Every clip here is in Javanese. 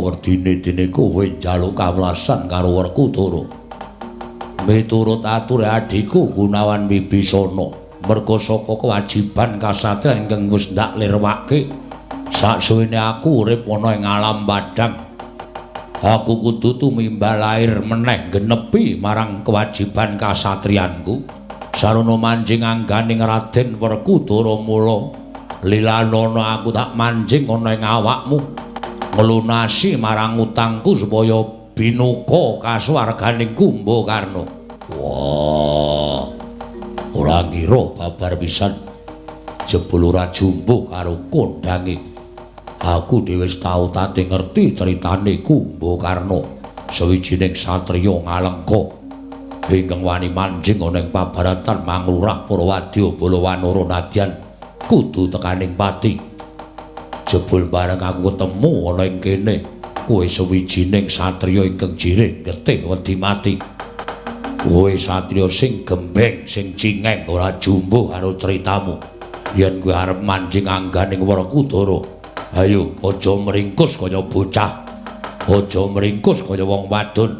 Apa werdine dene kowe njaluk kawelasan karo Werkudara? Miturut ature adhiku Gunawan Wibisana, merga saka kewajiban kasatriyan ingkang wis ndak lirwake saksuwene aku urip ana ing alam padhang, aku kudu tumimbal lair meneh genepi marang kewajiban kasatriyanku. Sarana manjing angganing Raden Werkudara, mula lilanana aku tak manjing ana ing awakmu nglunasi marang utangku supaya binuka kasuwarganing Kumbakarna. Wah, ora ngira babar pisan jebul ora jumbuh karo kondange. Aku dhewe wis tau tate ngerti critane Kumbakarna, sawijining satriya ngalengka ingkang wani manjing ana ing pabaratan manglurah para wadya bala wanara nadyan kudu tekaning pati. Jebul bareng aku ketemu ana ing kene, kowe sawijining satriya ingkang jirih getih wedi mati. Kowe satriya sing gembeng, sing cingeng, ora jumbuh karo critamu. Yen kowe arep manjing angganing Werkudara, ayo aja mringkus kaya bocah, aja mringkus kaya wong wadon.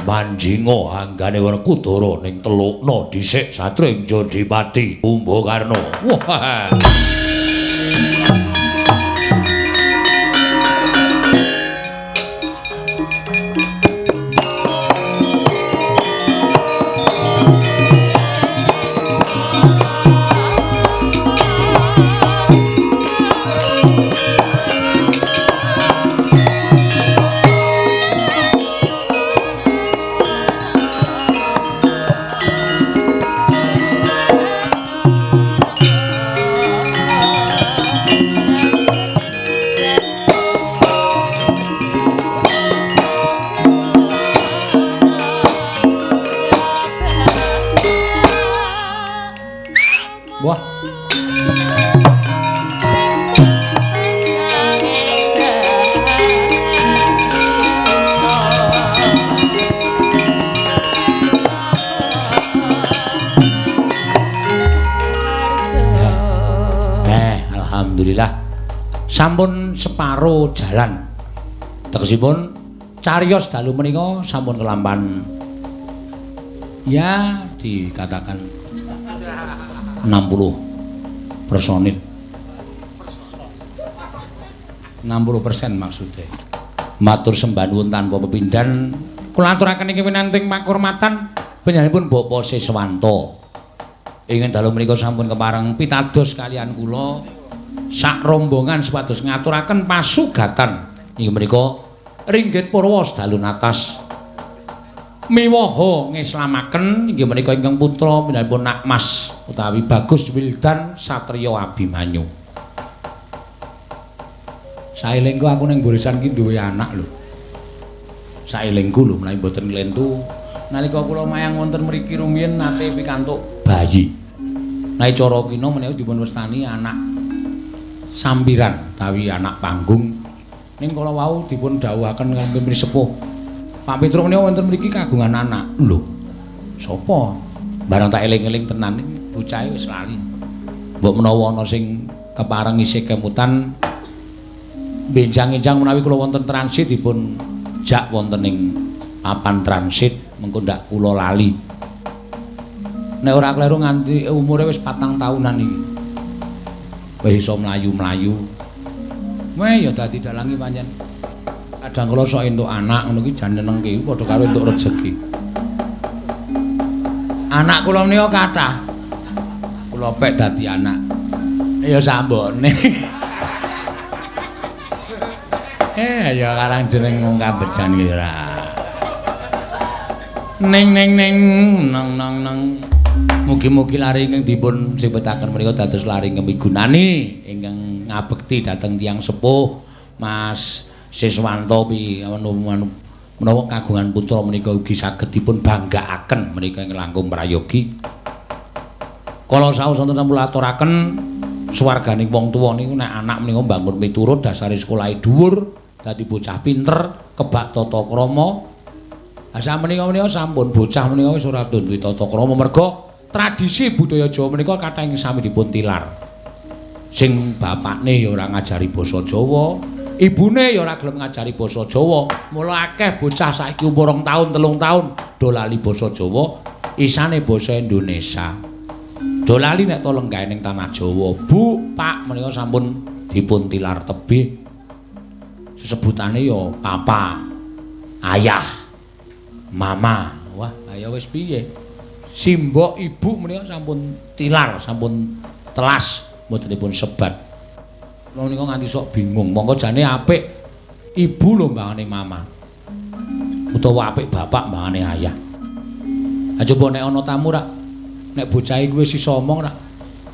Manjinga anggane Werkudara ning telukna dhisik satriya Jodipati Kumbakarna. Wah. Wah. Alhamdulillah sampun separo jalan. Tegesipun cariyos dalu menika sampun kelampan, ya dikatakan 60 personil, 60% maksudnya. Matur sembah nuwun tanpa pepindhan kula aturaken iki winanting pakurmatan panjenenganipun Bapak Siswanto. Ingkang dalu menika sampun kepareng pitados kalian kula sak rombongan supados ngaturaken pasugatan inggih menika ringgit purwa dalu natas miwaha ngislamaken inggih menika ingkang putra panjenenganipun Nakmas utawi Bagus Wildan Satriya Abimanyu. Saelingku aku ning Borisan ki duwe anak lho. Saelingku lho menawi mboten klentu nalika kula mayang wonten mriki rumiyin nate pikantuk bayi. Nek cara kina menika dipun wastani anak sampiran utawi anak panggung. Ning kala wau dipun dawuhaken kangge mrisepuh Pak Petruk menika wonten mriki kagungan anak. Lho, sapa? Barang tak eling-eling tenan bocahe wis lali. Mbok menawa ana sing kepareng isih kemutan benjang-enjang menawi kula wonten transit dipun jak wonten ing papan transit mengko ndak kula lali. Nek ora kleru nganti umure wis 4 tahunan iki. Wis iso mlayu-mlayu. Weh ya dadi dalangi pancen. Kadang kala sok entuk anak ngono ki jan nyenengke padha karo entuk rejeki. Anak kula menika kathah. Kula pek dadi anak. Ya sambone. Ya karang jeneng wong kabejan ki ora. Ning ning ning nang nang nang. Mugi-mugi lari ingkang dipun sipetaken menika dados lari ingkang migunani ingkang ngabekti dhateng tiyang sepuh Mas Siswanto menawa kagungan putra menika ugi saged dipun banggaaken menika ing langkung prayogi. Kala saos wonten sampun aturaken swarganing wong tuwa niku nek anak menika mbangun miturut dasare sekolahe dhuwur dadi bocah pinter kebak tata krama. Ha samenika menika sampun bocah menika wis ora duwe tata krama merga tradisi budaya Jawa menika kathah ing sami dipun tilar. Sing bapakne ya ora ngajari basa Jawa, Ibune ya ora gelem ngajari basa Jawa. Mula akeh bocah saiki umur 2 taun, 3 taun do lali basa Jawa, isane basa Indonesia. Do lali nek to lenggahe ning tanah Jawa. Bu, Pak menika sampun dipun tilar tebih. Sesebutane ya papa, ayah, mama. Wah, ya wis piye? Simbok ibu menika sampun tilar, sampun telas mbotenipun sebat. Kula menika nganti sok bingung. Monggo jane apik ibu lho mbangane mama. Utawa apik bapak mbangane ayah. Ha coba nek ana tamu rak, nek bocah iku wis iso omong rak,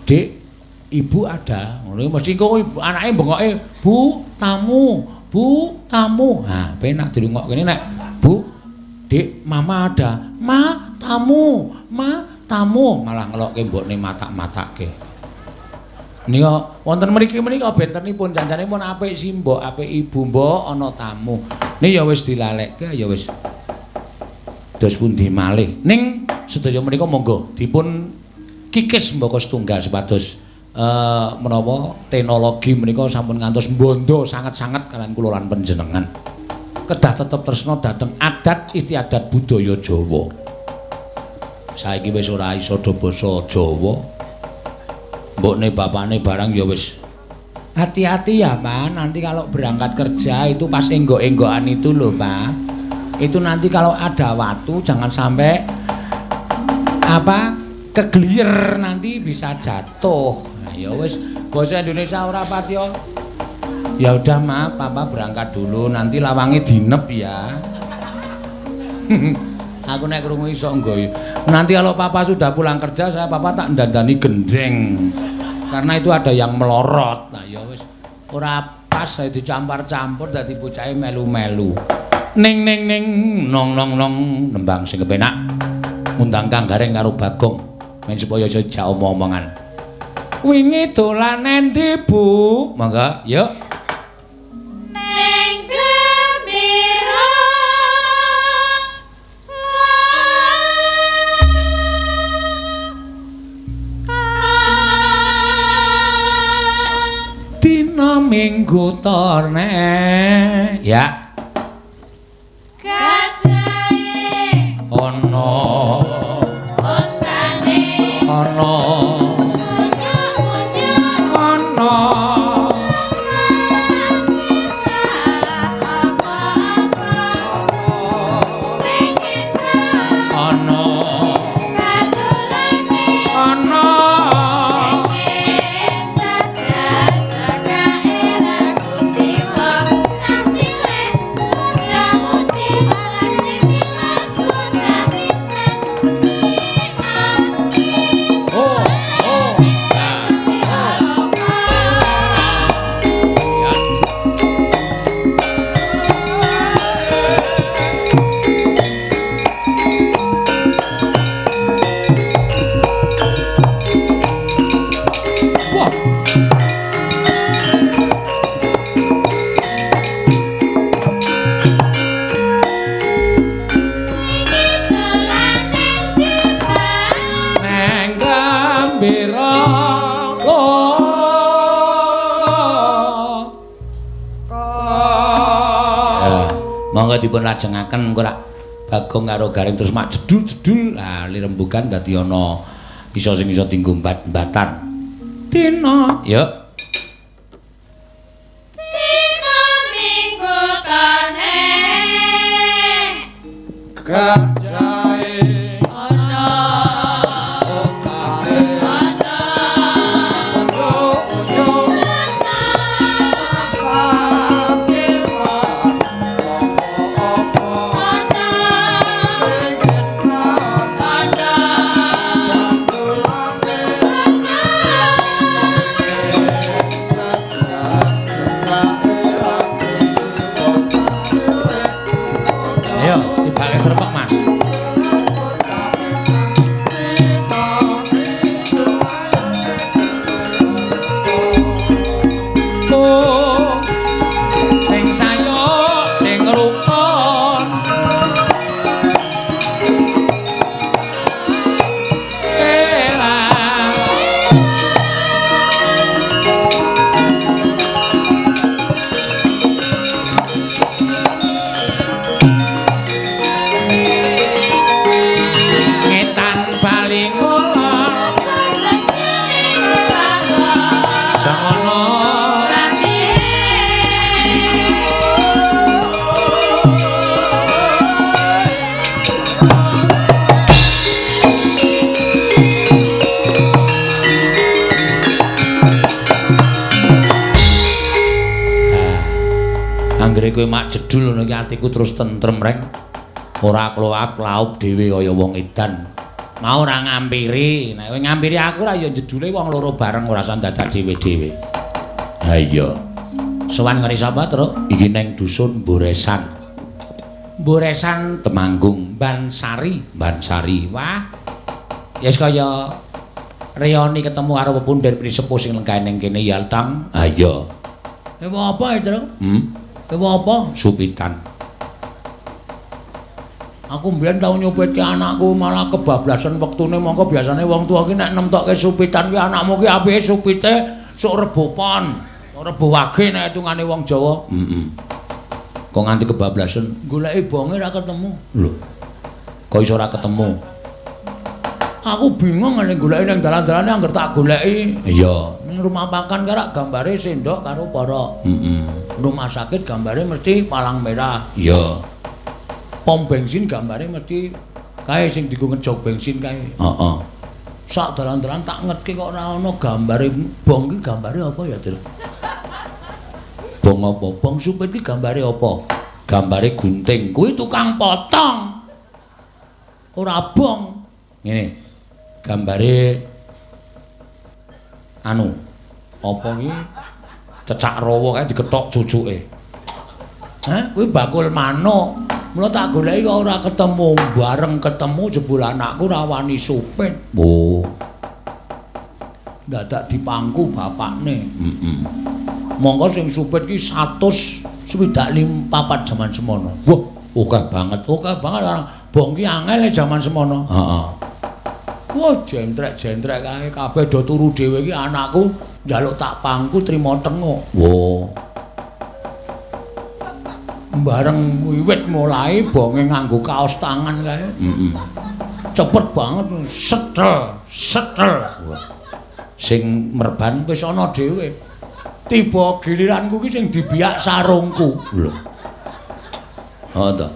"Dik, ibu ada." Ngono mesti engko anake bengoke, "Bu, tamu, Bu, tamu." Ha, penak dirungokke nek, "Bu, Dik, mama ada." "Ma, tamu, ma, tamu." Malah ngelokke mbokne matak-matake. Nika wonten mriki menika bentenipun janjane pun apik simbok, apik ibu mbok ana tamu. Ni ya wis dilalekke ya wis. Dos pundi malih. Ning sedaya menika monggo dipun kikis mbaka setunggal supados menapa teknologi menika sampun ngantos mbondo sanget-sanget kalian kula lan panjenengan. Kedah tetep tresna dhateng adat istiadat budaya Jawa. Saiki wis ora iso do basa Jawa. Mbokne bapakne barang ya wis hati-hati ya Pak, nanti kalau berangkat kerja itu pas enggok-enggokan itu loh Pak. Itu nanti kalau ada watu jangan sampai apa kegelier nanti bisa jatuh. Nah, ya wis basa Indonesia ora patio. Ya udah maaf Papa berangkat dulu, nanti lawange dinep ya. Aku nek krungu iso ngguyu. Nanti kalau Papa sudah pulang kerja saya Papa tak dandani gendeng. Karena itu ada yang melorot. Nah ya wis ora pas saya dicampur-campur dadi bocahe melu-melu. Ning ning ning nong nong nong nembang sing kepenak. Ngundang Kang Gareng karo Bagong men supaya iso jak omong-omongan. Wingi dolan endi, Bu? Monggo, yuk. Neng gembira. Dina Minggu torne. Ya. Gajahe ana ontane ana ana ana ana oh oh ya. Wah. Neng gembira lo. Monggo dipun lajengaken engko rak Bagong karo Gareng terus mak jedul-jedul. Lah lirembugan dadi ana iso sing iso dienggo mbat-mbatan. Dina, yuk. Dina Minggu tane Gajahe ana ontane ana unjuk-unjuk sate apa-apa ana pengen ana dandulane Ayo, tibake srepek, Mas. ngono iki atiku terus tentrem reng. Ora kloap-klaup dhewe kaya wong edan. Mau ora ngampiri. Nek kowe ngampiri aku ra ya jedule wong loro bareng ora usah dadak dhewe-dhewe. Ha iya. Sowan ngene sapa, Truk? Iki neng dusun Boresan. Boresan Temanggung, Bansari, Bansari. Wah. Ya wis kaya reoni ketemu karo pepundhen pinisepuh sing lenggahe ning kene ya, Tang. Ha iya. Ewa apa, Truk? Ewa apa? Supitan. Aku mbiyen tau nyupitke anakku malah kebablasan wektune mongko biasane wong tuwa ki nek nemtokke supitan ki anakmu ki apike supite sok Rebo Pon, Rebo Wage nek hitungane wong Jawa. Heeh. Kok nganti kebablasan? Goleki bonge ora ketemu. Lho. Kok iso ora ketemu? Aku bingung nek goleki ning dalan-dalane angger tak goleki. Iya, ning rumah makan karak gambare sendok karo para. Heeh. Rumah sakit gambare mesti palang merah. Iya. Pom bensin gambare mesti kae sing dienggo ngejog bensin kae. Heeh. Sak dalan-dalan tak ngetke kok ora ana gambare bong ki gambare apa ya, Dir? Bong apa? Bong supit ki gambare apa? Gambare gunting. Kuwi tukang potong. Ora bong. Ngene. Gambare anu apa ki? Cecak rawa kae dikethok cucuke. Hah? Kuwi bakul manuk. Mula tak goleki kok ora ketemu, bareng ketemu jebul anakku ora wani supit. Oh. Dadak dipangku bapakne. Heeh. Monggo sing supit ki 164 jaman semono. Wah, akeh banget. Akeh banget orang bong ki angel jaman semono. Heeh. Wah, jentrek-jentrek kae kabeh do turu dhewe iki anakku njaluk tak pangku trimo tenguk. Wah. Bareng wiwit mulai bonge nganggo kaos tangan kae. Heeh. Cepet banget setel, setel. Sing merban wis ana dhewe. Tiba giliranku ki sing dibiak sarungku. Lho. Ha ta.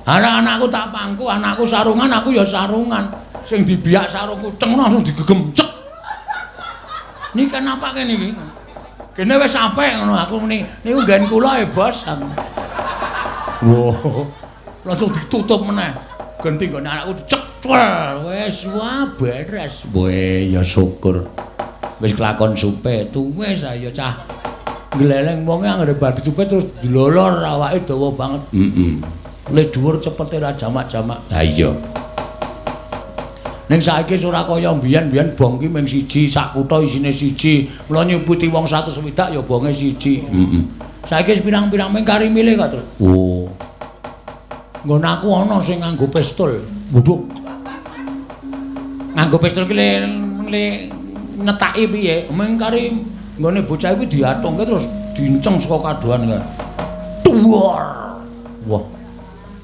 Anak-anakku tak pangku, anakku sarungan, aku ya sarungan. Sing dibiak sarungku ceng langsung digegem cek. Niki kenapa kene iki? Kene wis apik ngono aku muni. Niku nggen kula e, Bos. Aku. Wah, langsung ditutup meneh. Genti nggone anakku cek cel. Wis wah beres. Weh, ya syukur. Wis kelakon supit. Wis ayo cah. Gleleng wonge anggere bar dicupit terus dilolor awake dawa banget. Heeh. Le dhuwur cepete ra jamak-jamak. Ha iya. Ning saiki wis ora kaya mbiyen-mbiyen bong ki mung siji, sak kutha isine siji. Mula nyupiti wong 160 ya bonge siji. Heeh. Saiki wis pirang-pirang mung kari milih kok, Tru. Oh. Nggon aku ana sing nganggo pistol. Waduh. Nganggo pistol ki le netaki piye? Mung kari nggone bocah kuwi diatungke terus dinceng saka kadohan kae. Duar. Wah.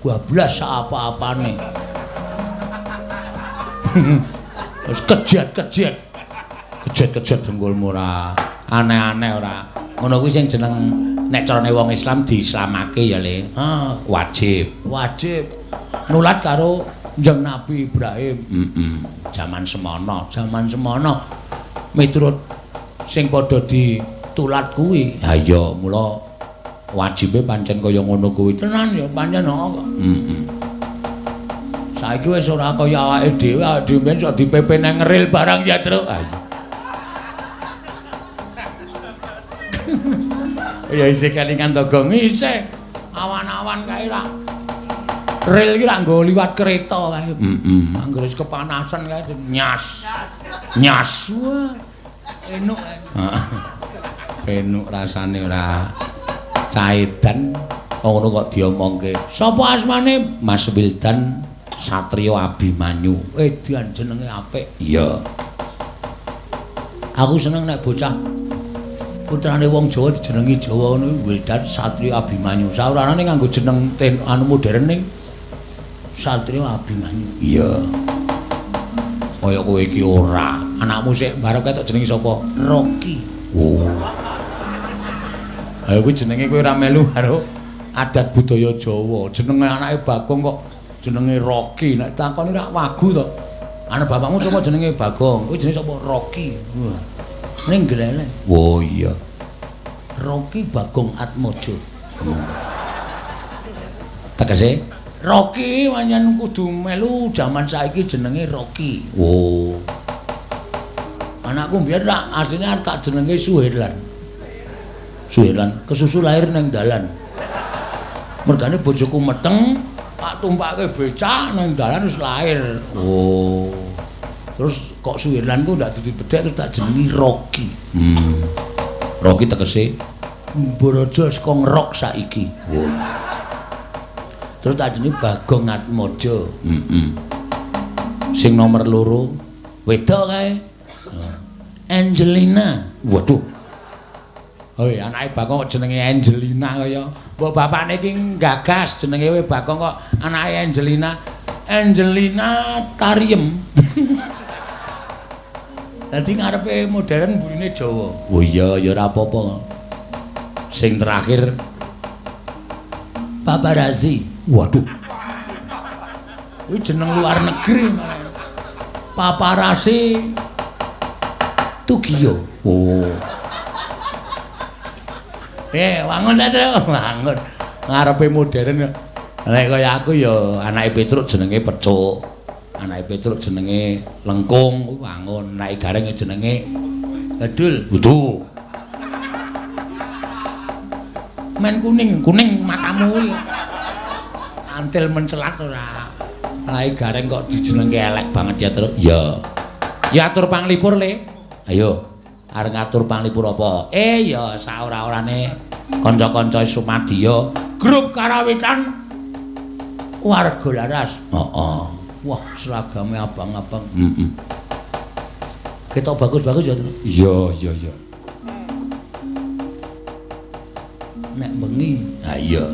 Bablas sak apa-apane. Terus kejet-kejet. Kejet-kejet dengkulmu ora. Aneh-aneh ora. Ngono kuwi sing jeneng nek carane wong Islam diislamake ya, Le. Ha, wajib. Wajib. Nulat karo Kanjeng Nabi Ibrahim. Heeh. Jaman semono, jaman semono. Miturut sing padha ditulat kuwi. Ha iya, mula wajibe pancen kaya ngono kuwi. Tenan ya, pancen heeh kok. Heeh. Saiki wis ora kaya awake dhewe, awake dhewe mbiyen sok dipepe nang ngeril barang ya, Truk. Ha iya. Ya isih kelingan Togong isih. Awan-awan kae ra. Ril iki ra nggo liwat kereta kae. Heeh. Anggere wis kepanasan kae nyas. Nyas. Wah. Enuk kae. Enuk rasane ora caedan. Ngono kok diomongke. Sapa asmane? Mas Wildan Satrio Abimanyu. Edan jenenge apik. Iya. Aku seneng nek bocah putrane wong Jawa dijenengi Jawa ngono Wildan Satrio Abimanyu. Saurane nganggo jeneng anu modern ning Satrio Abimanyu. Iya. Kaya kowe iki ora. Anakmu sik barep ketok jenenge sapa? Rocky. Oh. Ha kuwi jenenge kowe ora melu karo adat budaya Jawa. Jenenge anake Bagong kok jenenge Rocky. Nek takoni rak wagu to. Anak bapakmu sapa jenenge Bagong? Kuwi jenenge sapa? Rocky. Wah. Ning gleleng. Oh iya. Rocky Bagong Atmojo. Tegese Rocky pancen kudu melu jaman saiki jenenge Rocky. Oh. Anakku mbiyen rak asline arep tak jenenge Suherlan. Suherlan kesusu lahir ning dalan. Mergane bojoku meteng, tak tumpake becak ning dalan wis lahir. Oh. Terus kok Suherlan ku ndak dadi bedhek terus tak jenengi Rocky. Rocky tegese mborojo saka ngerok saiki. Oh. Terus tak jenengi Bagong Atmojo. Heeh. Sing nomor 2 wedok kae. Angelina. Waduh. Hoi, anake Bagong kok jenenge Angelina kaya. Mbok bapakne iki nggagas jenenge we Bagong kok anake Angelina. Angelina Tariem. Dadi ngarepe modern burine Jawa. Oh iya, ya ora apa-apa. Sing terakhir Paparazzi. Waduh. Kuwi jeneng luar negeri malah. Paparazzi Tokyo. Oh. Wangun ta, Tru? Wangun. Ngarepe modern. Nek kaya aku ya anake Petruk jenenge Pecuk. Anake Petruk jenenge Lengkung, wangun. Anake Gareng jenenge Gadul. Waduh. Men kuning, kuning matamu kuwi. Antil mencelat ora. Anake Gareng kok dijenenge elek banget ya, Truk. Ya. Ya atur panglipur, Le. Ayo. Arep ngatur panglipur apa? Ya saora-orane kanca-kanca Sumadya grup karawitan Warga Laras. Heeh. Wah, seragame abang-abang. Heeh. Ketok bagus-bagus ya, Truk. Iya, iya, iya. Nek bengi. Ha iya.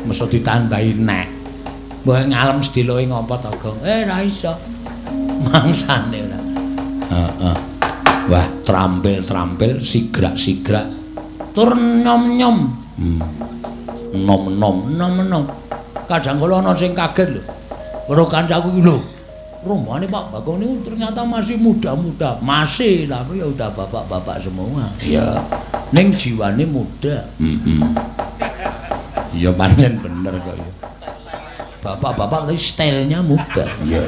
Mesti ditambahi nek. Mbok ngalem sedeloke ngopo to, Gong? Ora iso. Mangsane ora. Heeh. Wah, trampil-trampil, sigrak-sigrak. Tur nyom-nyom. Nom-nom, nom-nom. Kadang kala ana sing kaget lho. Weruh kancaku iki lho. Rombongane Pak Bagong niku ternyata masih muda-muda. Masih, tapi ya udah bapak-bapak semua. Iya. Ning jiwane muda. Heeh. Ya pancen bener kok ya. Bapak-bapak tapi stylenya muda. Iya.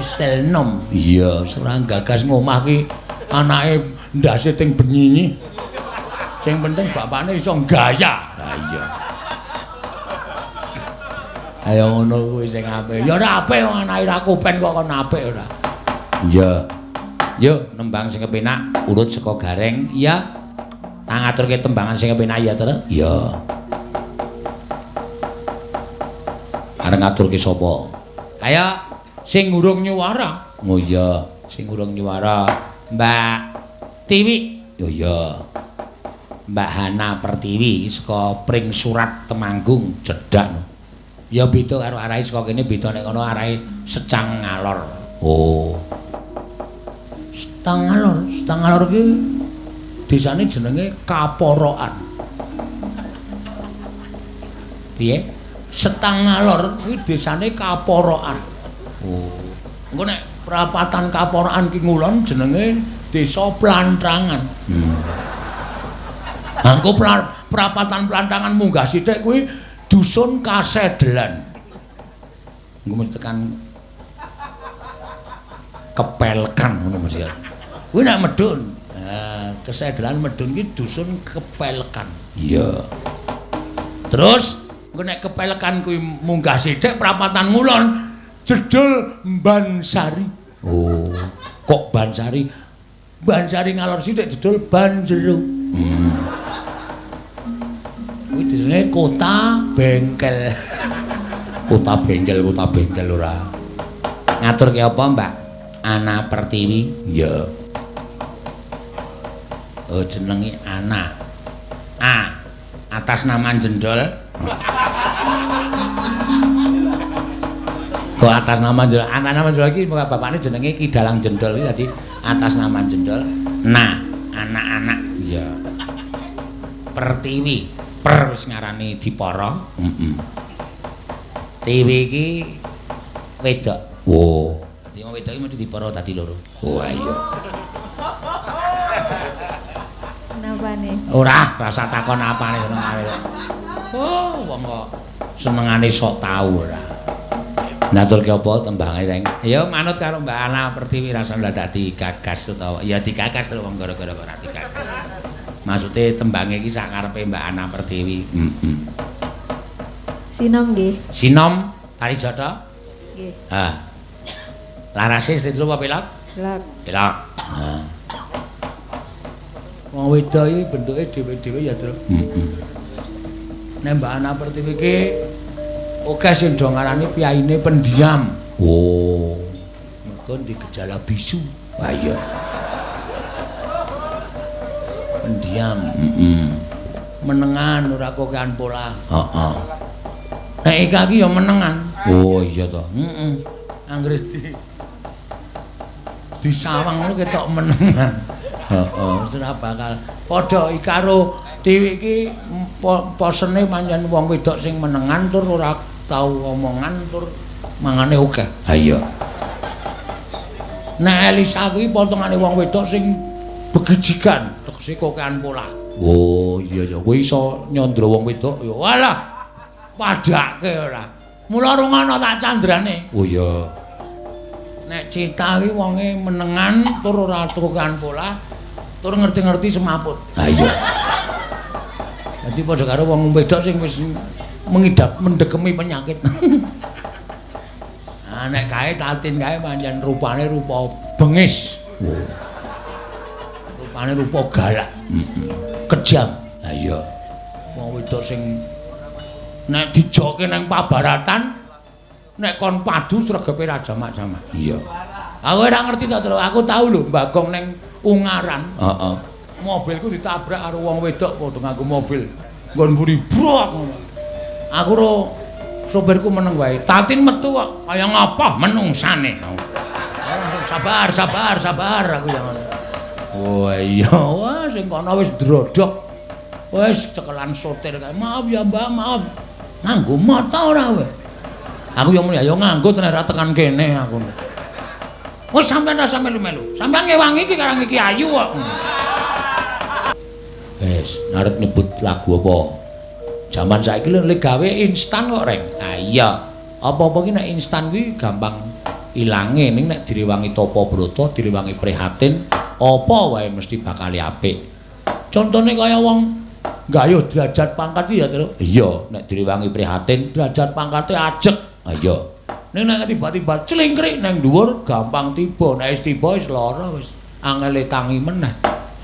Style nom. Iya, serang gagas ngomah ki anake ndase ting benyinyi. Sing penting bapakne iso gaya. Ha iya. Ayo ngono kuwi sing apik. Ya ora apik wong anake ora kopen kok kon apik ora. Iya. Yo nembang sing kepenak urut saka Gareng. Iya. Tak ngaturke tembangan sing kepenak ya, Truk. Iya. Arep ngaturke sapa? Kaya sing urung nyuwara. Oh iya, sing urung nyuwara Mbak Tiwi. Oh iya. Mbak Hana Pertiwi saka Pring Surat Temanggung cedhak. Ya beda karo arahe saka kene, beda nek kono arahe Secang Ngalor. Oh. Secang Ngalor, Secang Ngalor ki desane jenenge Kaporokan. Piye? Setang Ngalor kuwi desane Kaporokan. Oh. Engko nek prapatan Kaporokan ki ngulon jenenge Desa Plantrangan. Engko prapatan Plantrangan munggah sithik kuwi Dusun Kasedelan. Engko mesti tekan Kepelkan ngono mesti. Kuwi nek medhun. Nah, Kesedelan medhun ki Dusun Kepelkan. Iya. Terus engko nek Kepelkan kuwi munggah sithik prapatan ngulon jedul Bansari. Oh, kok Bansari? Bansari ngalor sithik jedul Banjero. Kuwi jenenge Kota Bengkel. Kota Bengkel, Kota Bengkel ora. Ngaturke apa, Mbak? Ana Pertiwi. Iya. Oh, jenenge Ana. A. Atas nama Jendol. Kok atas nama Jendol? Atas nama Jendol iki bapakne jenenge Ki Dalang Jendol iki dadi atas nama Jendol. Nah, anak-anak. Iya. Pertiwi. Per wis ngarani Dipara. Heeh. Tiwi iki wedok. Wo. Dadi wong wedok iki mesti Dipara dadi loro. Oh iya. Napane? Ora, rasa takon apane ngono ae. Oh, wong kok senengane sok tau ora. Ngaturke apa tembange, Reng? Ya manut karo Mbak Ana Pertiwi rasane dadi gagas utawa ya digagas terus wong gara-gara kok ora digagas. Maksude tembange iki sak karepe Mbak Ana Pertiwi. Heeh. Sinom nggih. Sinom Parijata? Nggih. Ha. Larase slendro apa pelok? Pelok. Pelok. Ha. Wong wedok iki bentuke dhewe-dhewe ya, Tru. Heeh. Nek Mbak Ana Pertiwi iki akeh sing do ngarani piyaine pendiam. Oh. Mergo ndek gejala bisu. Wah iya. Pendiam. Heeh. Menengan ora kokean pola. Heeh. Nek Ika iki ya menengan. Oh iya to. Heeh. Anggere di sawang ngono ketok menengan. Heeh, wis ora bakal padha Ika karo Tiwi iki posene pancen wong wedok sing menengan tur ora tau omongan tur mangane akeh. Ha iya. Nek Elisa kuwi potongane wong wedok sing begijigan, tegese kokean pola. Oh iya ya, kowe iso nyandra wong wedok ya. Walah. Padhake ora. Mula rungono tak candrane. Oh iya. Nek Cita kuwi wonge menengan tur ora kokean pola, tur ngerti-ngerti semaput. Ha iya. Dadi padha karo wong wedok sing wis mengidap mendekemi penyakit. Nah, nek kae Tatin kae pancen rupane rupa bengis. Oh. Rupane rupa galak. Kejam. Ha iya. Wong wedok sing nek dijoke nang pabaratan nek kon padu sregepe ra jamak-jamak. Iya. Aku ora ngerti to, Tru. Aku tau lho Bagong nang Ungaran. Heeh. Mobilku ditabrak karo wong wedok padha nganggo mobil. Nggon mburi brok ngono. Aku ro sopirku meneng wae. Tatin metu kok kaya ngapa menungsane. Sabar, sabar, sabar aku ya ngono. Oh iya, wah sing kono wis ndrodhok. Wis cekelan sotir kae. Maaf ya, Mbak, maaf. Nganggo mata ora kowe? Aku ya muni ya nganggo tenan ora tekan kene aku. Wis sampean ra melu-melu. Sampean ngewangi iki karang iki ayu kok. Wis, arep nyebut lagu apa? Jaman saiki lho gawe instan kok, Reng. Ha iya. Apa-apa ki nek instan kuwi gampang ilange, ning nek direwangi tapa brata, direwangi prihatin, apa wae mesti bakal apik. Contone kaya wong gayuh derajat pangkat iki ya, Tru. Iya, nek direwangi prihatin, derajat pangkate ajeg. Ha iya. Ning nek tiba-tiba clingkrik nang dhuwur gampang tiba, nek wis tiba wis lara wis angele tangi meneh.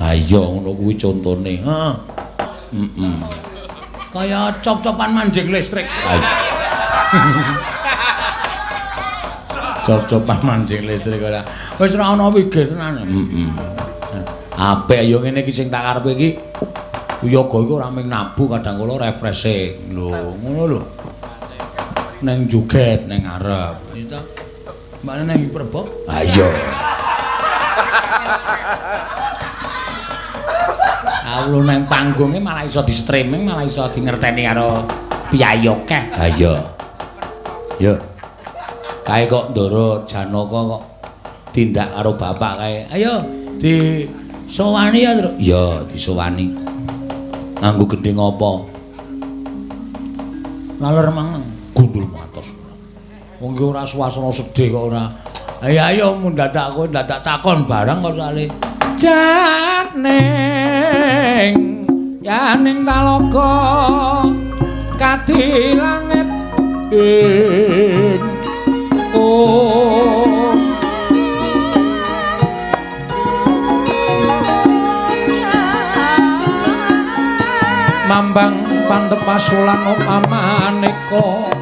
Ha iya ngono kuwi contone. Heeh. Heeh. Kaya cop-copan manjing listrik. Cop-copan manjing listrik ora. Wis ora ana wigih tenan. Heeh. Apik ya ngene iki sing tak karepe iki. Yoga iku ora mung nabu kadang kala refreshing. Lho, ngono lho. Neng joget neng ngarep. Iya ta? Mbakne neng hiperbox? Ha iya. Aku nang panggunge malah iso di streaming, malah iso di ngerteni karo piyayi akeh. Ha iya. Ya. Kae kok Ndara Janaka kok tindak karo bapak kae. Ayo disowani ya, Tru. Iya, disowani. Nganggo gendhing apa? Laler mangan gundul matos. Wong iki ora suasana sedih kok ora. Ayo ayo mun dadak kowe dadak takon barang kok sale. Janing yaning talaga kadi langit ing oh mambang pantep pasulan upamaneka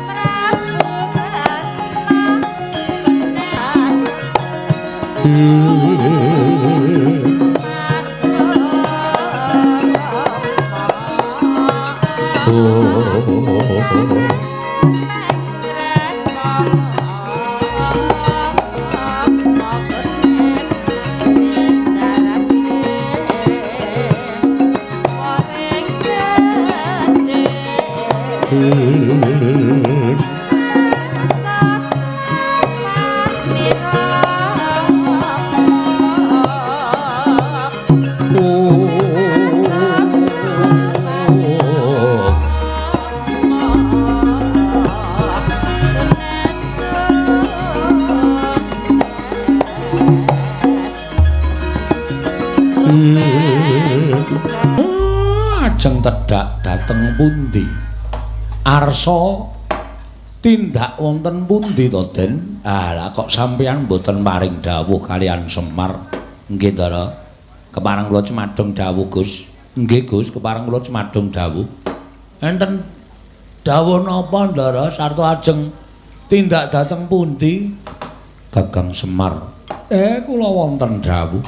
Ajeng tedhak dhateng pundi? Arsa tindak wonten pundi to, Den? Ah, lah kok sampeyan mboten paring dawuh kaliyan Semar? Nggih, Ndara. Kepareng kula cemadhong dawuh, Gus. Nggih, Gus, kepareng kula cemadhong dawuh. Enten dawuh napa, Ndara? Sarta ajeng tindak dhateng pundi? Kakang Semar. Kula wonten dawuh.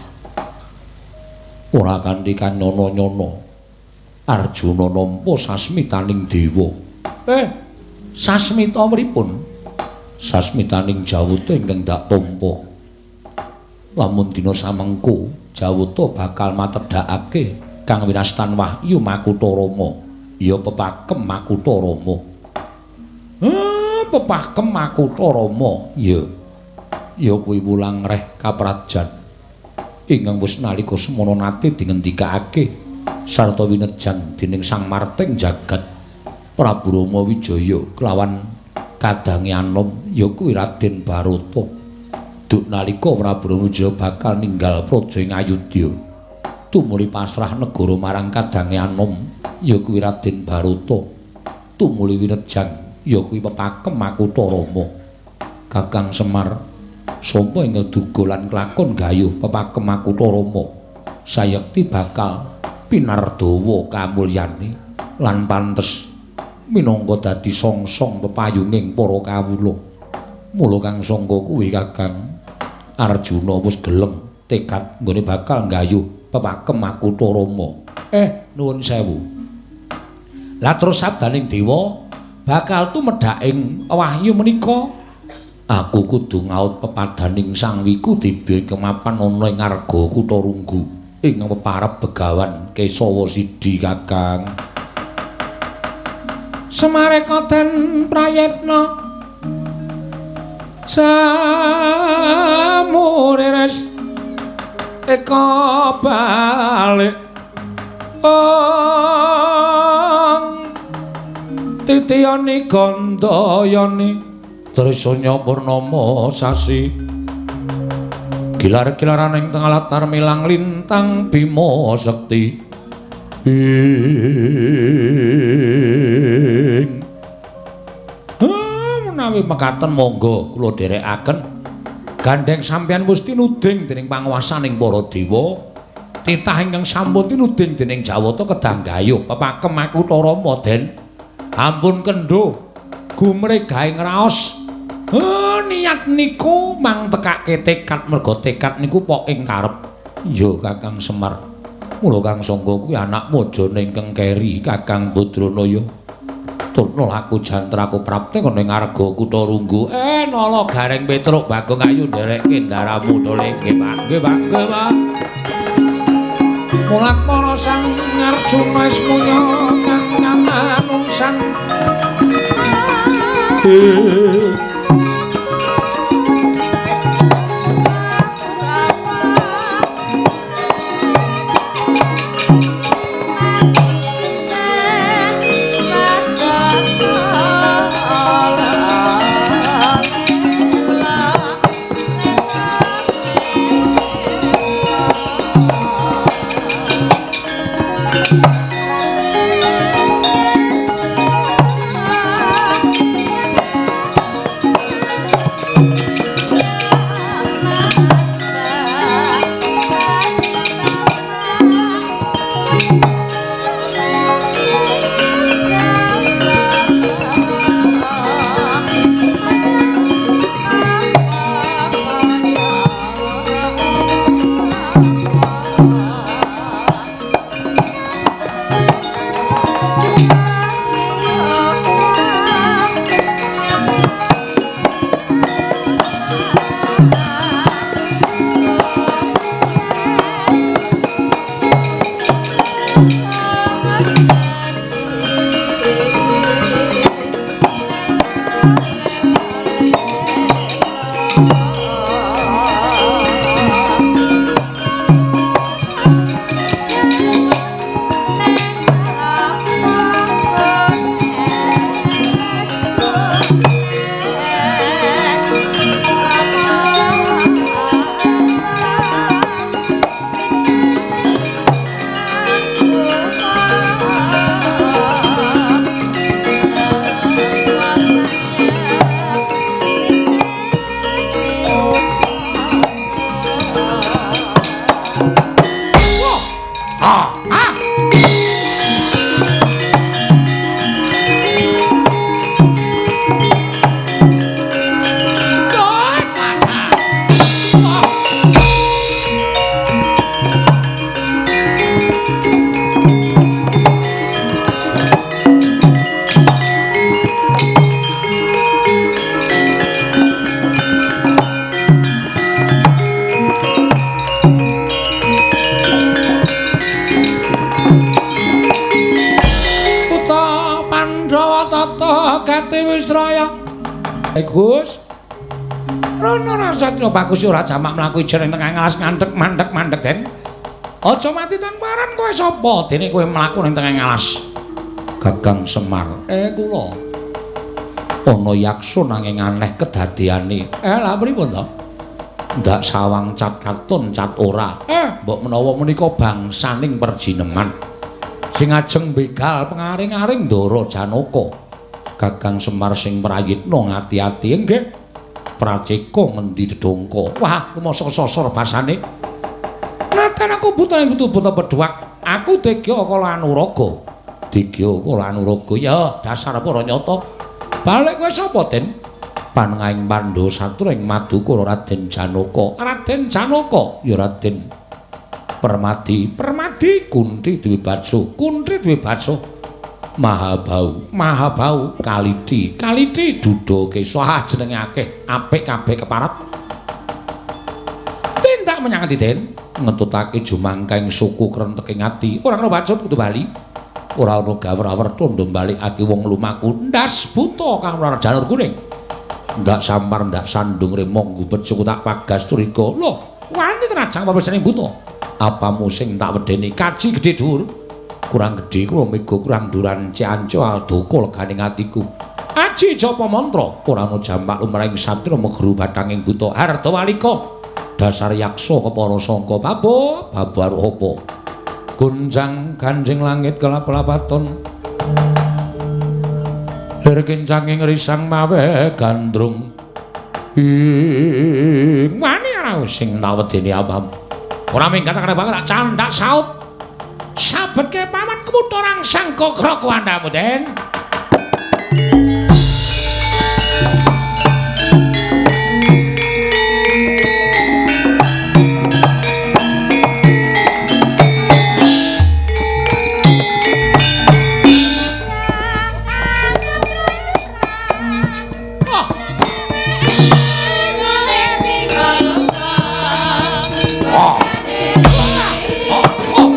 Ora kanthi kanyono-nyono. Arjuna nampa sasmitaning dewa. Sasmita pripun? Sasmitaning jawata ingkang dak tampa. Lamun dina samengko jawata bakal matedhakake kang winastan wahyu Makutha Rama. Ya pepakem Makutha Rama. Pepakem Makutha Rama. Ya. Ya kuwi wulang reh kaprajan ingkang wis nalika semana nate dingendikake sarta winejan dening Sang Marting jagat Prabu Rama Wijaya kelawan kadange anom ya kuwi Raden Barata. Duk nalika Prabu Rama Wijaya bakal ninggal praja ing Ayodya tumuli pasrah negara marang kadange anom ya kuwi Raden Barata tumuli winejan ya kuwi pepakem Makutha Rama. Kakang Semar, sapa ing duga lan klakon gayuh pepakem Makutha Rama sayekti bakal pinardawa kamulyane lan pantes minangka dadi songsong pepayunging para kawula. Mula kang sangka kuwi Kakang Arjuna wis gelem tekad nggone bakal nggayuh pepakem Makutha Rama. Nuwun sewu. Lah terus sabdaning dewa bakal tumedhak ing wahyu menika, aku kudu ngaut pepadaning Sang Wiku dibya kemapan ana ing ngarga kutha Runggu ing peparep Begawan Kesawa Sidi. Kakang Semareka den prayitna samurires eka balik ong titiyani gandayani trisanya purnama sasi gilar-gilaran ing tengah latar milang lintang bima sekti ing menawi mekaten monggo kula dherekaken gandheng sampeyan wis tinuding dening panguwasaning para dewa, titah ingkang sampun tinuding dening Jawata kedah gayuh pepakem Makutha Rama. Den ampun kendho gumregah ing raos. Niat niku mang tekake tekad, merga tekad niku pok ing karep. Ya Kakang Semar, mula kang sangka kuwi anakmu aja ingkang keri Kakang Badranaya. Turna laku jantraku prapte ana ing ngarga kutha Runggu. Nala Gareng Petruk Bagong ayu nderekke ndaramu dole. Nggih Pak, nggih Pak, nggih Pak. Mulat para Sang Arjuna ismaya kang manungsan. Gus. Rono rasatya bagus ora jamak mlaku ijen ing tengah alas ngandhek mandhek mandhek Den. Aja mati tanpa aran kowe sapa dene kowe mlaku ning tengah alas. Kakang Semar. Kula. Ana yaksa nanging aneh kedadeane. Lha pripun to? Ndak sawang cat katon cat ora. Mbok menawa menika bangsaning perjineman. Sing ajeng begal pengaring-aring Ndara Janaka. Kakang Semar sing prayitna ngati-ati nggih. Praceka ngendi dedongko. Wah, rumasa sosor basane. Natan aku butane buta-buta pedhuwak. Aku Degya Kala Anuraga. Degya Kala Anuraga. Ya, dasar para nyata. Balik kowe sapa, Den? Panengahing Pandhawa satur ing Madukara Raden Janaka. Raden Janaka, ya Raden Permadi. Permadi Kunti Dwi Batso. Kunti Dwi Batso. Mahabau, Mahabau, Kaliti, Kaliti, Duda Kesa, ah, jenenge akeh, apik kabeh keparat. Tindak menyang endi, Den? Ngetutake jumangkaing suku krenteking ati. Ora kena bacut kudu bali. Ora ana gawer-awer tondo balikake wong lumaku. Ndas buta kang mlarar janur kuning. Ndak sampar ndak sandung remong gubet suku tak pagas curiga. Loh, wani trajang papesening buta. Apamu sing tak wedeni kaji gedhe dhuwur. Kurang gedhe kula mega kurang duran cianco aldaka leganing atiku. Aji japa mantra ora ana jampak lumrahing satria megru bathanging buta Ardawalika. Dasar yaksa kepara sangka babo babar apa. Gunjang ganjing langit kelap-lapaton. Lir kincanging risang mawe gandrung. Ing wani ora sing tawedene apam. Ora minggat sakare banget candak saut. Sabetke paman kemutha rangsang gogrok wandhamu, Den. Oh, oh, oh, oh.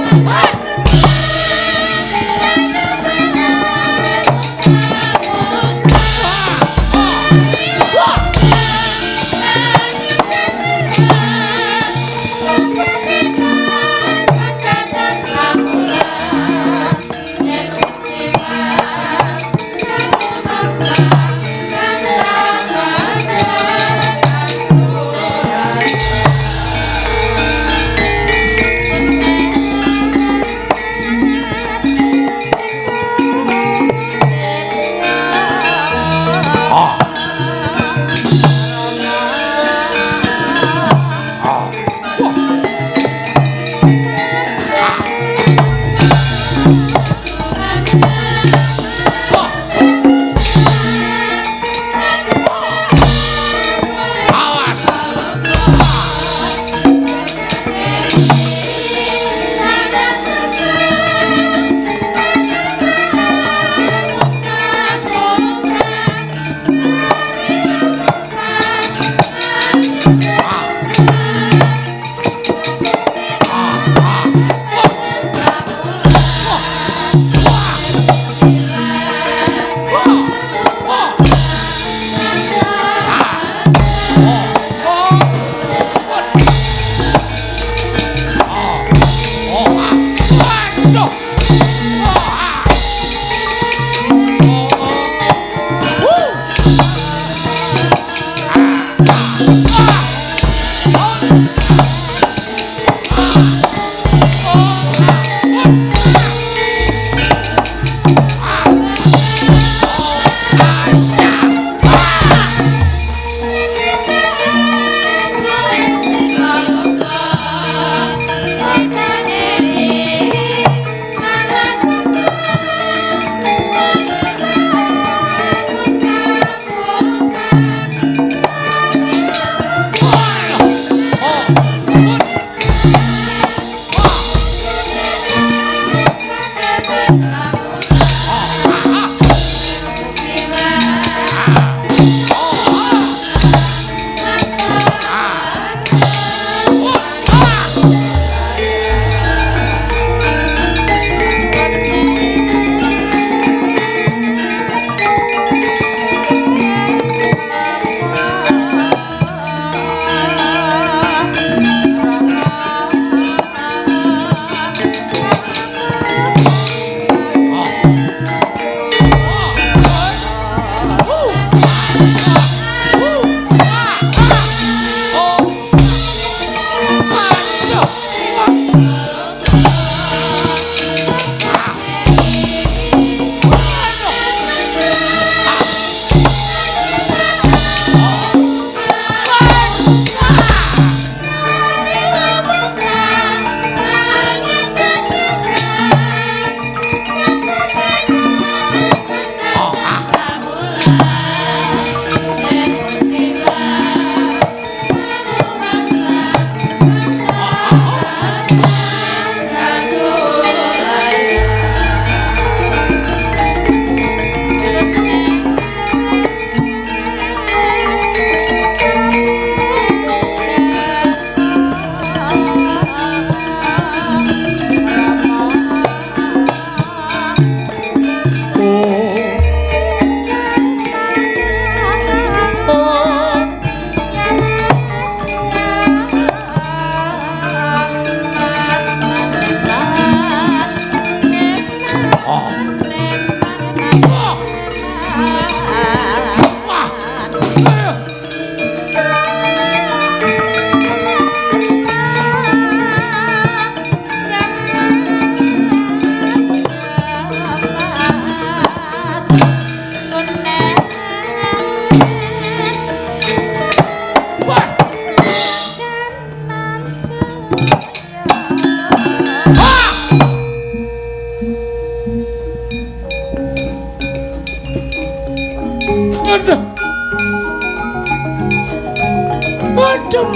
Aduh.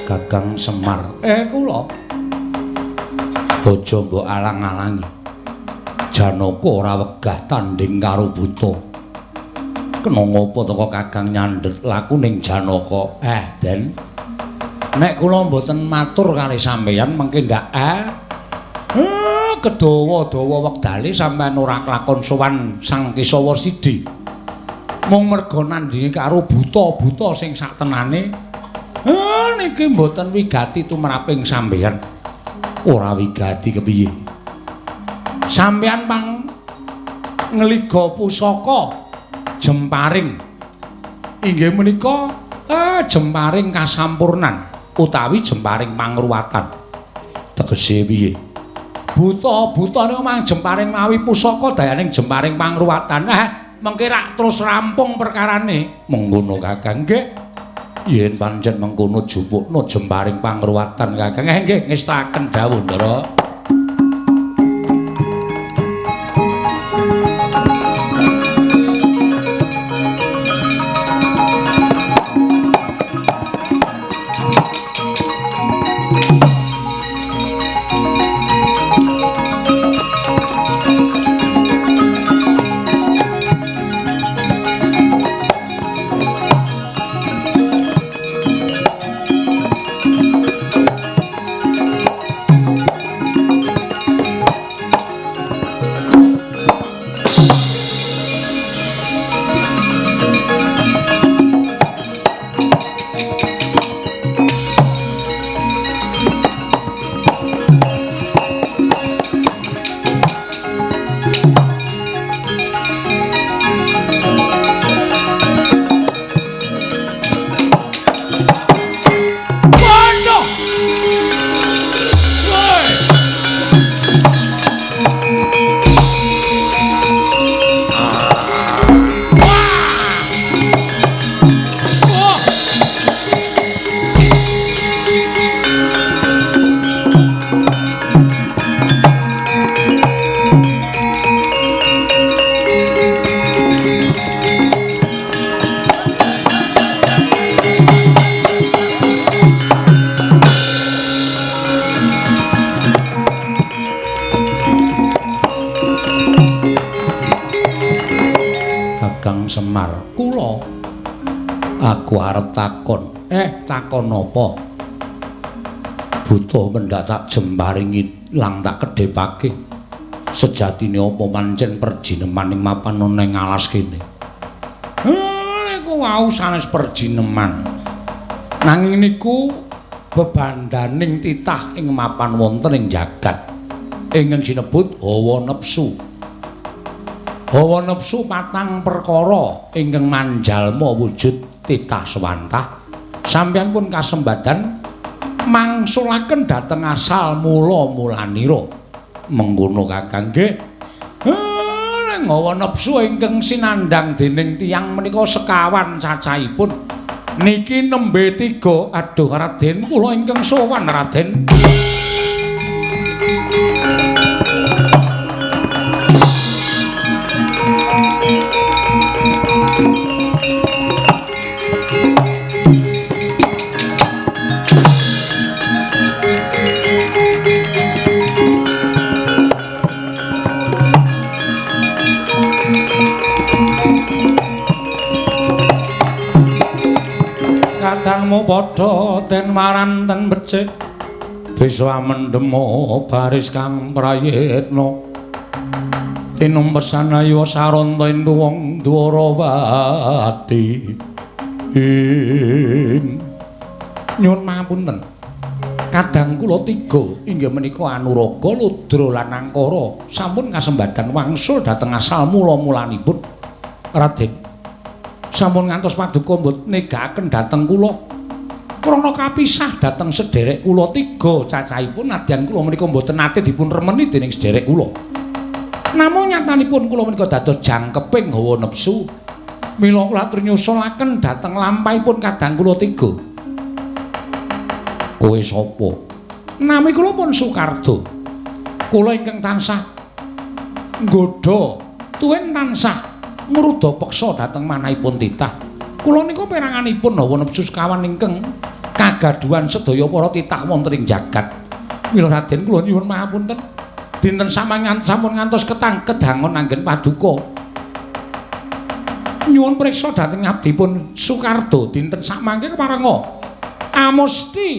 Kakang Semar. Kula. Aja mbok alang-alangi. Janaka ora wegah tandhing karo buta. Kena ngopo teko Kakang nyandhet laku ning Janaka? Den. Nek kula mboten matur kali sampeyan mengke ndak kedawa-dawa wektale sampeyan ora klakon sowan Sang Kesawa Sidi. Mung merga nandhingi karo buta-buta sing saktenane niki mboten wigati tumraping sampeyan. Ora wigati kepiye? Sampeyan pang ngliga pusaka jemparing. Inggih menika jemparing kasampurnan utawi jemparing pangruwatan. Tegese piye? Buta-buta niku mang jemparing mawi pusaka dayaning jemparing pangruwatan. Mengke rak terus rampung perkarane. Mengkono Kakang nggih. Yen pancen mengkono jupukno jemparing pangruwatan Kakang. Nggih ngestaken dawuh Ndara. Kakang Semar, kula aku arep takon. Takon apa? Buta mendak tak jemparingi lang tak kedhepake. Sejatine apa pancen perjineman ing mapan ana ing alas kene? Niku wau sanes perjineman. Nanging niku bebandaning titah ing mapan wonten ing jagat ingkang sinebut hawa nepsu. Hawa nepsu patang perkara ingkang manjalma wujud titah swantah. Sampeyan pun kasembadan mangsulaken dhateng asal mula-mulanira. Mengkono Kakang nggih. Ning hawa nepsu ingkang sinandhang dening tiyang menika sekawan cacahipun. Niki nembe 3. Aduh Raden, kula ingkang sowan Raden. padha den maranten becik bisa mendemo baris kang prayitna tinumpesan ayo saranta entu wong Dwarawati. Nyuwun pangapunten. Kadang kula tiga inggih menika Anuraga, Ludra lan Angkara sampun kasembadan wangsul dhateng asal mula-mulanipun. Raden, sampun ngantos paduka mbut negakaken dhateng kula. Krana kapisah dhateng sederek kula tiga cacahipun nadyan kula menika mboten nate dipun remeni dening sederek kula. Namung nyatanipun kula menika dados jangkeping hawa nepsu. Mila kula atur nyusulaken dhateng lampahipun kadang kula tiga. Kowe sapa? Nami kula pun Sukardo. Kula ingkang tansah nggodha tuwin tansah ngruda peksa dhateng manahipun titah. Kula nika peranganipun hawa nepsu sekawan ingkang kagaduhan sedaya para titah wonten ing jagat. Mila Raden kula nyuwun pangapunten. Dinten sampun ngantos ketang kedangon anggen paduka. Nyuwun priksa dhateng abdipun Sukardo dinten sakmangke keparenga amusti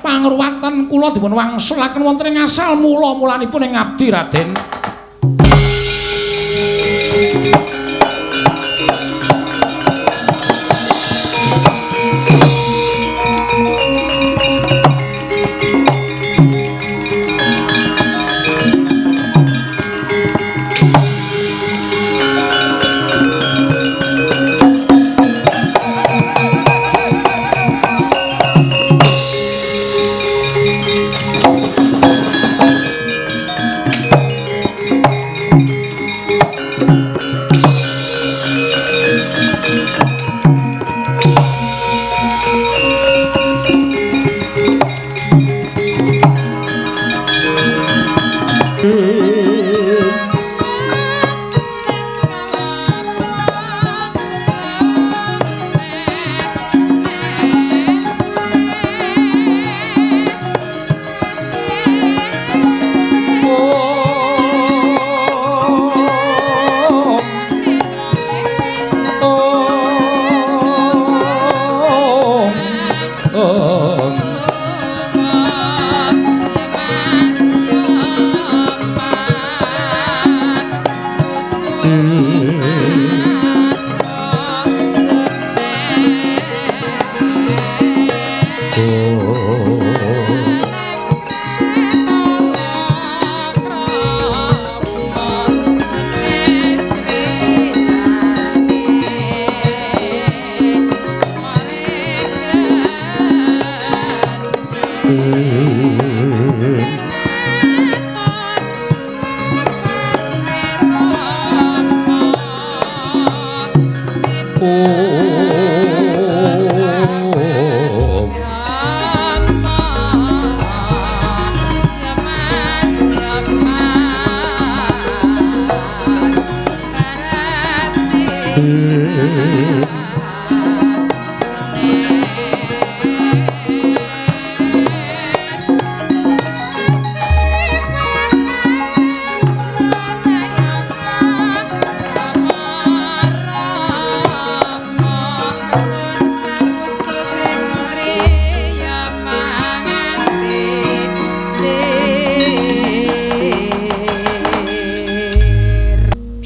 pangruwatan kula dipun wangsulaken wonten ing asal mula-mulanipun ing abdi Raden.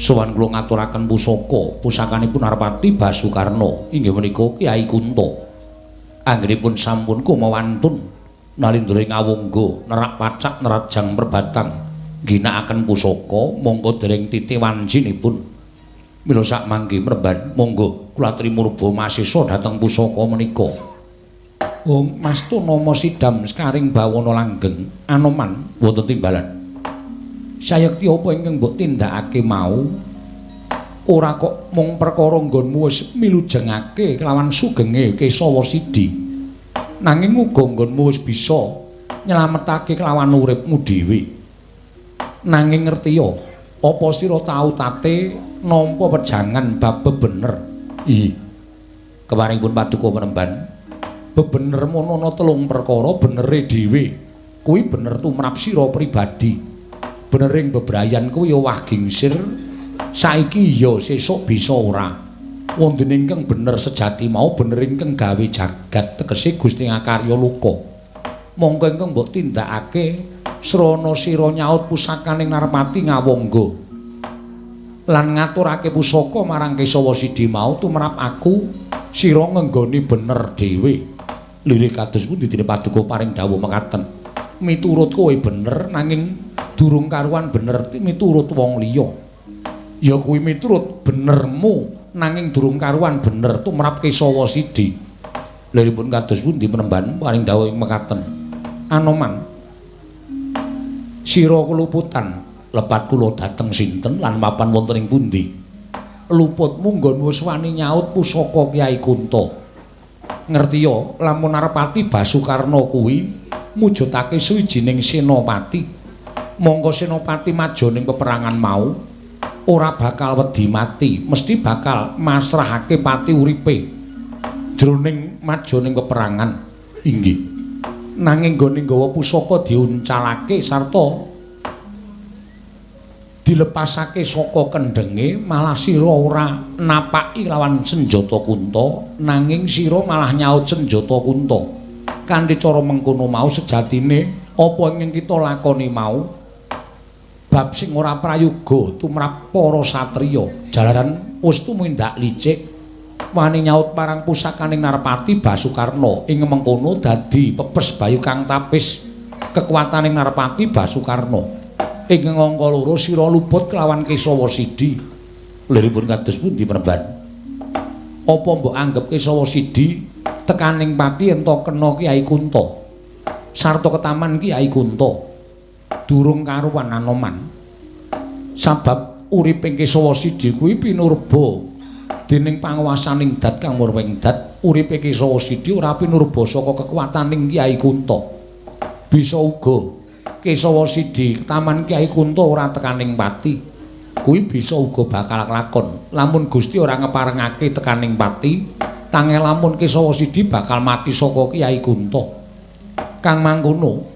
Sowan kula ngaturaken pusaka, pusakanipun Arpati Basukarna inggih menika Kyai Kunta. Anggenipun sampun kumawantun nalindra ing awangga nerak pacak nerajang perbatang ngginakaken pusaka mongko dereng titi wancinipun. Mila sakmangke mremban monggo kula aturi murba masesa dhateng pusaka menika. Om Mastu nama sidam sekaring bawana langgeng Anoman wonten timbalan. Sayekti apa ingkang mbok tindakake mau ora kok mung perkara nggonmu wis milujengake kelawan sugenge Kesawa Sidi, nanging uga nggonmu wis bisa nyelametake kelawan uripmu dhewe. Nanging ngertiya apa sira tau tate nampa wejangan bab bebener? Ih, keparingipun paduka penemban bebener mono ana telung perkara. Benere dhewe kuwi bener tumrap sira pribadi. Benering bebrayan kuwi owah gingsir, saiki ya sesuk bisa ora. Wonten ingkang bener sejati mau bener ingkang gawe jagat tegese Gusti ngakarya loka. Mongko ingkang mbok tindakake srana sira nyaut pusakaning Narpati ngawangga. Lan ngaturake pusaka marang Kesawa Sidi mau tumrap aku sira ngenggoni bener dhewe. Lirik kados pundi dene paduka paring dawuh mekaten. Miturut kowe bener nanging durung karuan bener miturut wong liya. Ya kuwi miturut benermu nanging durung karuan bener tumrap Kesawa Sidi. Liripun kados pundi penemban paring dawuh mekaten. Anoman, sira keluputan lepat kula dhateng sinten lan mapan wonten ing pundi? Luputmu nggon wis wani nyaut pusaka Kyai Kunta. Ngertiya lamun Narpati Basukarna kuwi mujudake suwijining senopati. Mongko senopati maja ning peperangan mau ora bakal wedi mati, mesti bakal masrahake pati uripe jroning maja ning peperangan. Inggih. Nanging nggone nggawa pusaka diuncalake sarta dilepasake saka kendhenge, malah sira ora napaki lawan senjata Kunta, nanging sira malah nyaut senjata Kunta. Kanthi cara mengkono mau sejatine apa ingkang kita lakoni mau bab sing ora prayoga tumrap para satriya. Jalaran wis tumindak licik wani nyaut marang pusakaning Narpati Basukarna ing mengkono dadi pepes bayu kang tapis kekuataning Narpati Basukarna. Ing angka loro sira luput kelawan Kesawa Sidi. Liripun kados pundi penemban? Apa mbok anggep Kesawa Sidi tekaning pati ento kena Kyai Kunta sarta ketaman Kyai Kunta? Durung karuan Anoman. Sabab uriping Kesawa Sidi kuwi pinurba dening panguwasaning dat kang murwing dat. Uripe Kesawa Sidi ora pinurba saka kekuataning Kyai Kunta. Bisa uga Kesawa Sidi ketaman Kyai Kunta ora tekaning pati. Kuwi bisa uga bakal kelakon lamun Gusti ora ngeparengake tekaning pati, tangeh lamun Kesawa Sidi bakal mati saka Kyai Kunta. Kang mangkono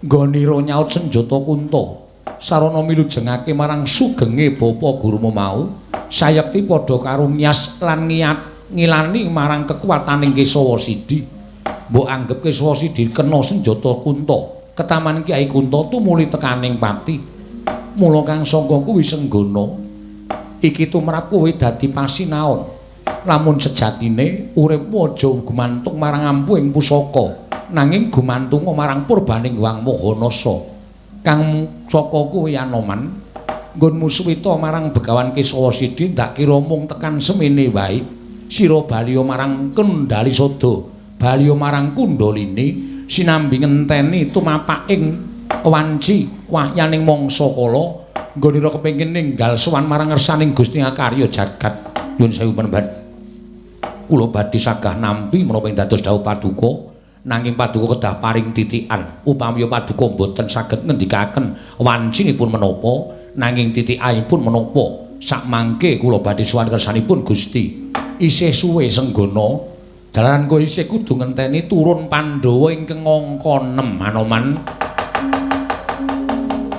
nggonira nyaut senjata Kunta sarana milujengake marang sugenge bapa gurumu mau, sayekti padha karo nyas lan ngilani marang kekuataning Kesawa Sidi. Mbok anggep Kesawa Sidi kena senjata Kunta, ketaman Kyai Kunta tumuli tekaning pati. Mula kang sangka kuwi senggana iki tumrap kowe dadi pasinaon. Lamun sejatine uripmu aja gumantung marang ampuhing pusaka, nanging gumantunga marang purbaning Hyang Maha Nasa. Kang saka kuwi Anoman, nggonmu suwita marang Begawan Kesawa Sidi ndak kira mung tekan semene wae. Sira baliya marang Kendali Sada, baliya marang Kundalini, sinambi ngenteni tumapaking wanci wahyaning mangsa kala nggonira kepengin ninggal sowan marang ngersaning Gusti ngakarya jagat. Nyuwun sewu penemban, kula badhe sagah nampi menapa ing dados dawuh paduka, nanging paduka kedah paring titikan. Upami paduka mboten saged ngendikaken wancinipun menapa, nanging titikanipun menapa, sakmangke kula badhe sowan kersanipun Gusti. Isih suwe senggana, jalaran kowe isih kudu ngenteni turun Pandhawa ingkang angka 6 Anoman.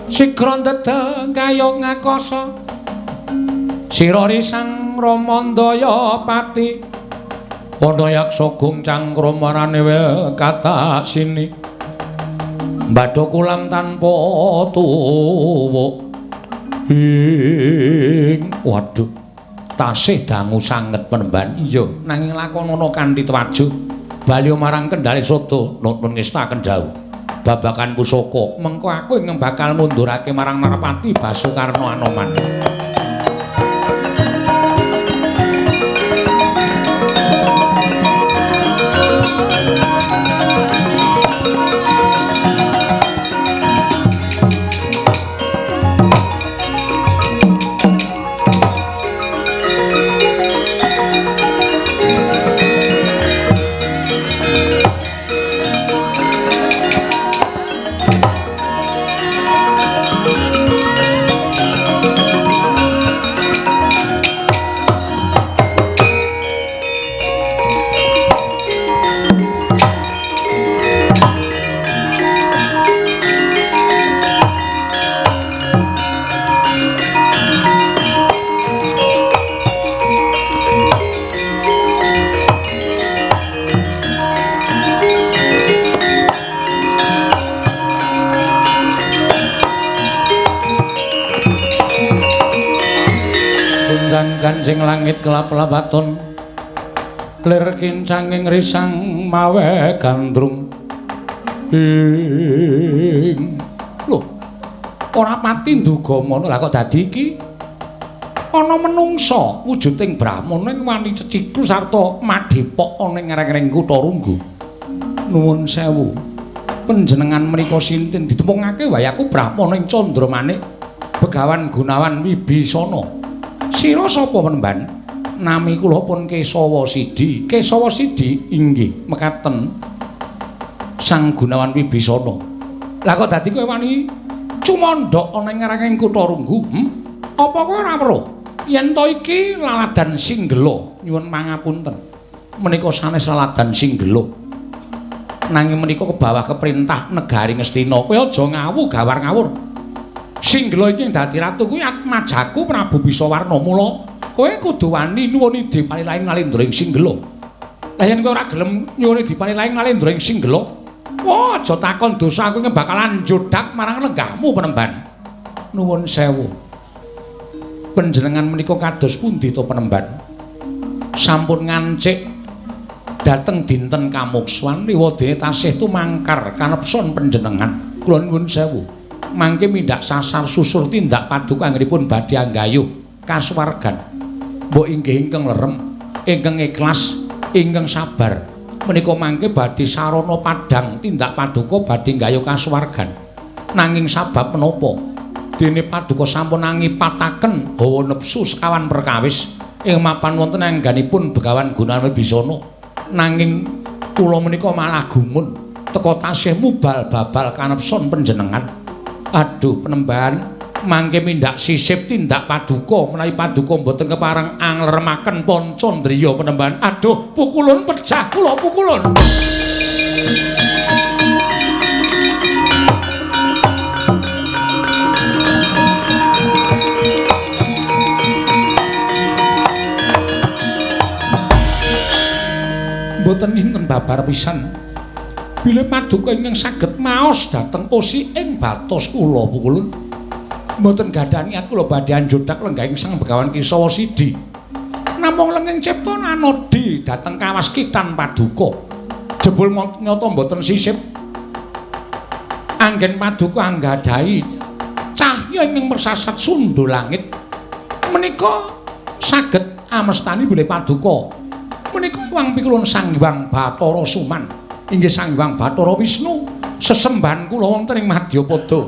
Sigra ndedeng kaya ngakasa sira risang Ramandaya pati, ana yaksa gungcang kramarane wel katasini, mbadha kolam tanpa tuwuk. Ing waduh, tasih dangu sanget penemban. Iya, nanging lakonana kanthi twajuh. Bali marang Kendali Sada nuwun ngestaken dawuh babakan pusaka. Mengko aku ing bakal ngundurake marang Narpati Basukarna Anoman. Gonjang-ganjing langit kelap-lapaton lir kincanging risang mawe gandrung. Ing lho ora pati nduga mono. Lah kok dadi iki ana menungsa wujuding brahmana ing wani ceciklu sarta madhepok ana ing ngreng-ngreng kutha Runggu. Nuwun sewu, panjenengan menika sinten? Ditepungake wae aku brahmana ing Candramanik Begawan Gunawan Wibisana. Sira sapa penemban? Nami kula pun Kesawa Sidi. Kesawa Sidi inggih mekaten Sang Gunawan Wibisana. Lah kok dadi kowe wani cumandhak ana ing ngreng kutha Runggu? Apa kowe ora weruh yen to iki laladan Singgela? Nyuwun pangapunten, menika sanes laladan Singgela. Nanging menika kebawah keperintah negari Ngastina. Kowe aja ngawu gawar ngawur. Singgela iki dadi ratu kuwi atmajaku Prabu Bisawarna. Mula kowe kudu wani nyuwun dipalilaing Nalendra ing Singgela. Lah yen kowe ora gelem nyuwun dipalilaing Nalendra ing Singgela, wah aja takon dosa aku bakalan njodak marang lenggahmu penemban. Nuwun sewu, panjenengan menika kados pundi to penemban? Sampun ngancik dhateng dinten kamukswan liwadene tasih tumangkar kanepson panjenengan. Kula nuwun sewu, mangke mindhak sasar susur tindak paduka anggenipun badhe anggayuh kasuwargan. Mbok inggih ingkang lerem, ingkang ikhlas, ingkang sabar. Menika mangke badhe sarana padhang tindak paduka badhe nggayuh kasuwargan. Nanging sabab menapa dene paduka sampun angipataken hawa nepsu sekawan perkawis ing mapan wonten angganipun Begawan Gunawan Wibisana. Nanging kula menika malah gumun teka tasih mubal babal kanepson panjenengan. Aduh penemban, mangke mindhak sisip tindak paduka menawi paduka mboten kepareng angleremaken pancandriya penemban. Aduh pukulun pejah kula pukulun. Mboten ninten babar pisan bilih paduka ingkang saged maos dhateng osi ing batos kula pukulun. Mboten gadah niat kula badhe anjodak lenggahing Sang Begawan Kesawa Sidi. Namung lenging cipta nanodi dhateng kawaskitan paduka. Jebul nyata mboten sisip anggen paduka anggadhahi cahya ingkang mersasat sundha langit. Menika saged amestani bilih paduka menika wang pikulun Sang Hyang Bathara Suman, inggih Sang Hyang Bathara Wisnu, sesembahan kula wonten ing Madyapada.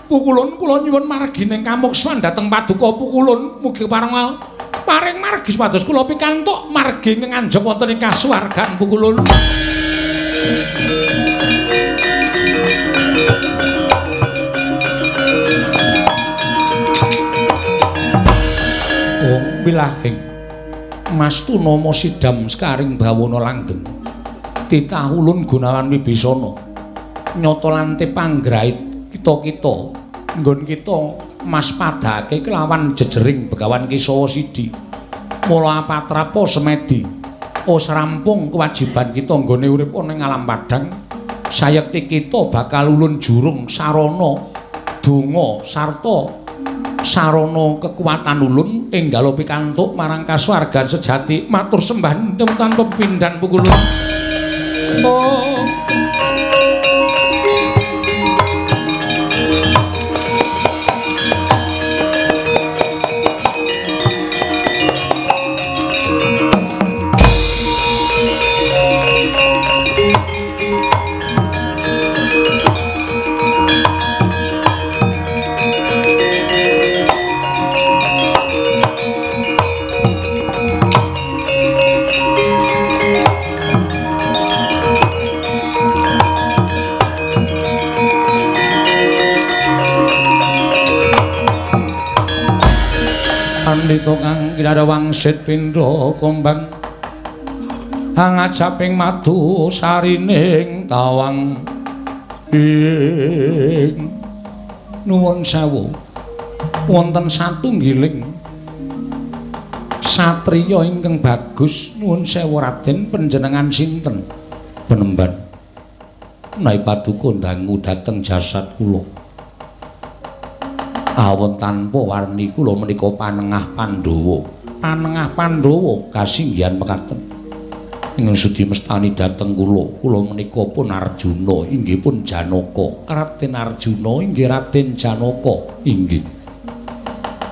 Pukulun kula nyuwun margining kamukswan dhateng paduka pukulun mugi pareng paring margi supados kula pikantuk margi ingkang anjog wonten ing kasuwargan pukulun. Om wilahing Mastu nama sidam sekaring bawana langgeng. Titah ulun Gunawan Wibisana nyata lante panggrahit kita-kita nggon kita maspadake kelawan jejering Begawan Kesawa Sidi. Mula apatrapa semedi wis rampung kewajiban kita nggone urip ana ing alam padhang. Sayekti kita bakal ulun jurung sarana donga sarta sarana kekuatan ulun enggalo pikantuk marang kasuwargan sejati. Matur sembah tanpa pepindhan pukulun. Oh. Pandita kang kinara wangsit pindha kombang angajaping madu sarining tawang. Ing nuwun sewu, wonten satunggiling satriya ingkang bagus. Nuwun sewu Raden, panjenengan sinten? Penemban menawi paduka dangu dhateng jasad kula awon tanpa warni kula menika panengah Pandhawa. Panengah Pandhawa kasinggihan mekaten. Ingkang sudi mestani dhateng kula, kula menika pun Arjuna, inggih pun Janaka. Raden Arjuna inggih Raden Janaka, inggih.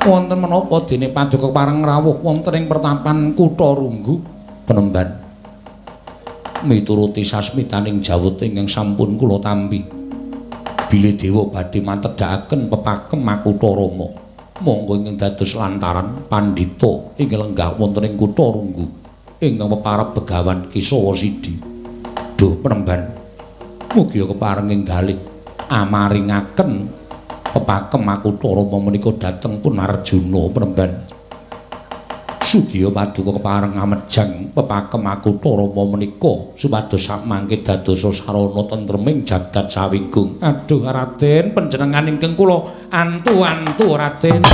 Wonten menapa dene paduka pareng rawuh wonten ing pertapan Kutha Runggu Penemban. Mituruti sasmitaning jawata ingkang sampun kula tampi, bilih dewa badhe mantedhakaken pepakem Makutha Rama. Monggo ingkang dados lantaran pandhita ingkang lenggah wonten ing Kutha Runggu ingkang peparab Begawan Kesawa Sidi. Duh Penemban, mugi kepareng ing galih amaringaken pepakem Makutha Rama menika dhateng pun Arjuna Penemban. Sudya paduka kepareng amejang pepakem Makutha Rama menika supados samangke dadosa sarana tentreming jagat sawigung. Aduh Raden, panjenengan ingkang kula antu-antu Raden.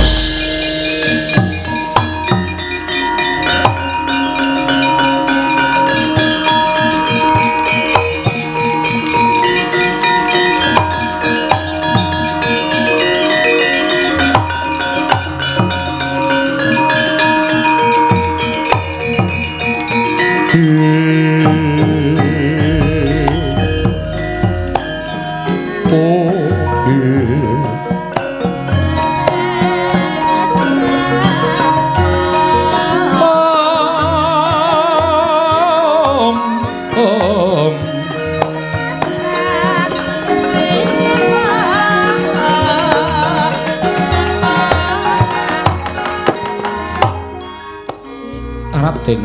Raden,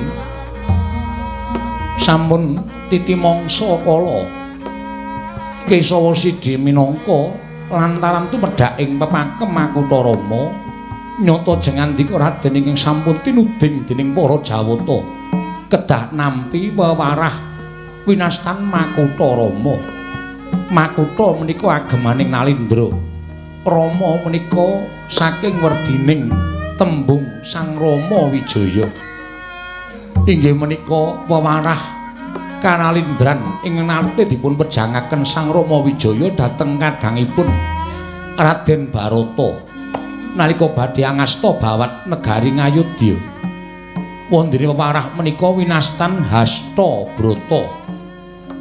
sampun titi mangsa kala Kesawa Sidi minangka lantaran tumedhak ing pepakem Makutha Rama nyata jengandika Raden ingkang sampun tinuding dening para Jawata kedah nampi wewarah winastan Makutha Rama. Makutha menika agemaning Nalindra, Rama menika saking werdining tembung Sang Rama Wijaya. Inggih menika wewarah kanalindran ingkang nate dipun pejangaken Sang Rama Wijaya dhateng kadangipun Raden Barata nalika badhe angasta bawat negari Ngayodya. Wondene wewarah menika winastan Hasta Brata.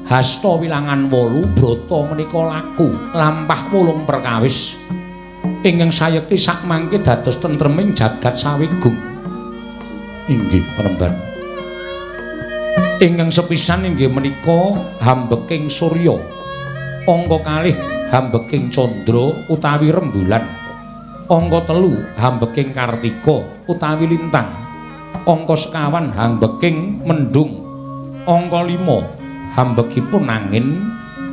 Hasta wilangan 8, brata menika laku lampah 8 perkawis ingkang sayekti sakmangke dados tentreming jagat sawigung. Inggih Penemban. Ingkang sepisan inggih menika hambeking surya, angka kalih hambeking candra utawi rembulan, angka telu hambeking kartika utawi lintang, angka sekawan hambeking mendung, angka 5 hambekipun angin,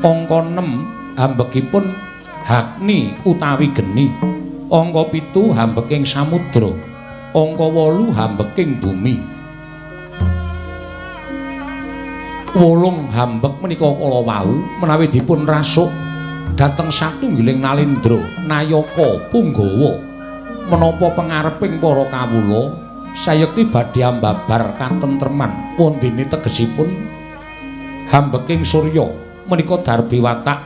angka 6 hambekipun hagni utawi geni, angka 7 hambeking samudra, angka 8 hambeking bumi. 8 hambek menika kala wau menawi dipun rasuk dhateng satunggiling nalindra nayaka punggawa menapa pangareping para kawula sayekti badhe ambabar katentreman. Wondene tegesipun hambeking surya menika darbi watak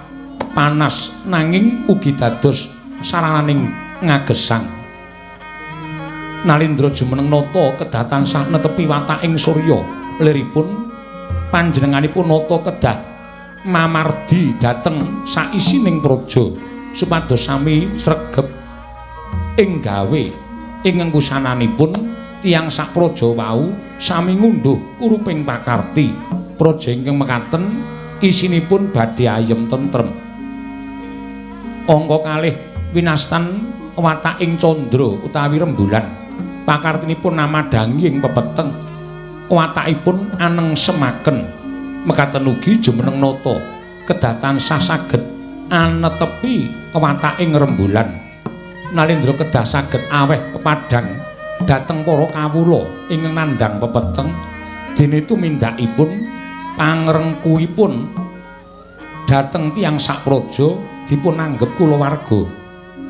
panas nanging ugi dados sarananing ngagesang. Nalindra jumeneng nata kedah tansah netepi wataking surya, liripun panjenenganipun nata kedah mamardi dhateng saisining praja supados sami sregep ing gawe ing ngkusananipun tiyang sapraja wau sami ngunduh kuruping pakarti. Praja ingkang mekaten isinipun badhe ayem tentrem. Angka kalih winastan wataking candra utawi rembulan, pakartinipun namadhangi ing pepeteng, watakipun aneng semaken. Mekaten ugi jumeneng nata kedah tansah saged anetepi wataking rembulan. Nalindra kedah saged aweh pepadhang dhateng para kawula ingkang nandhang pepeteng, dene tumindakipun pangrengkuhipun dhateng tiyang sapraja dipun anggep kulawarga.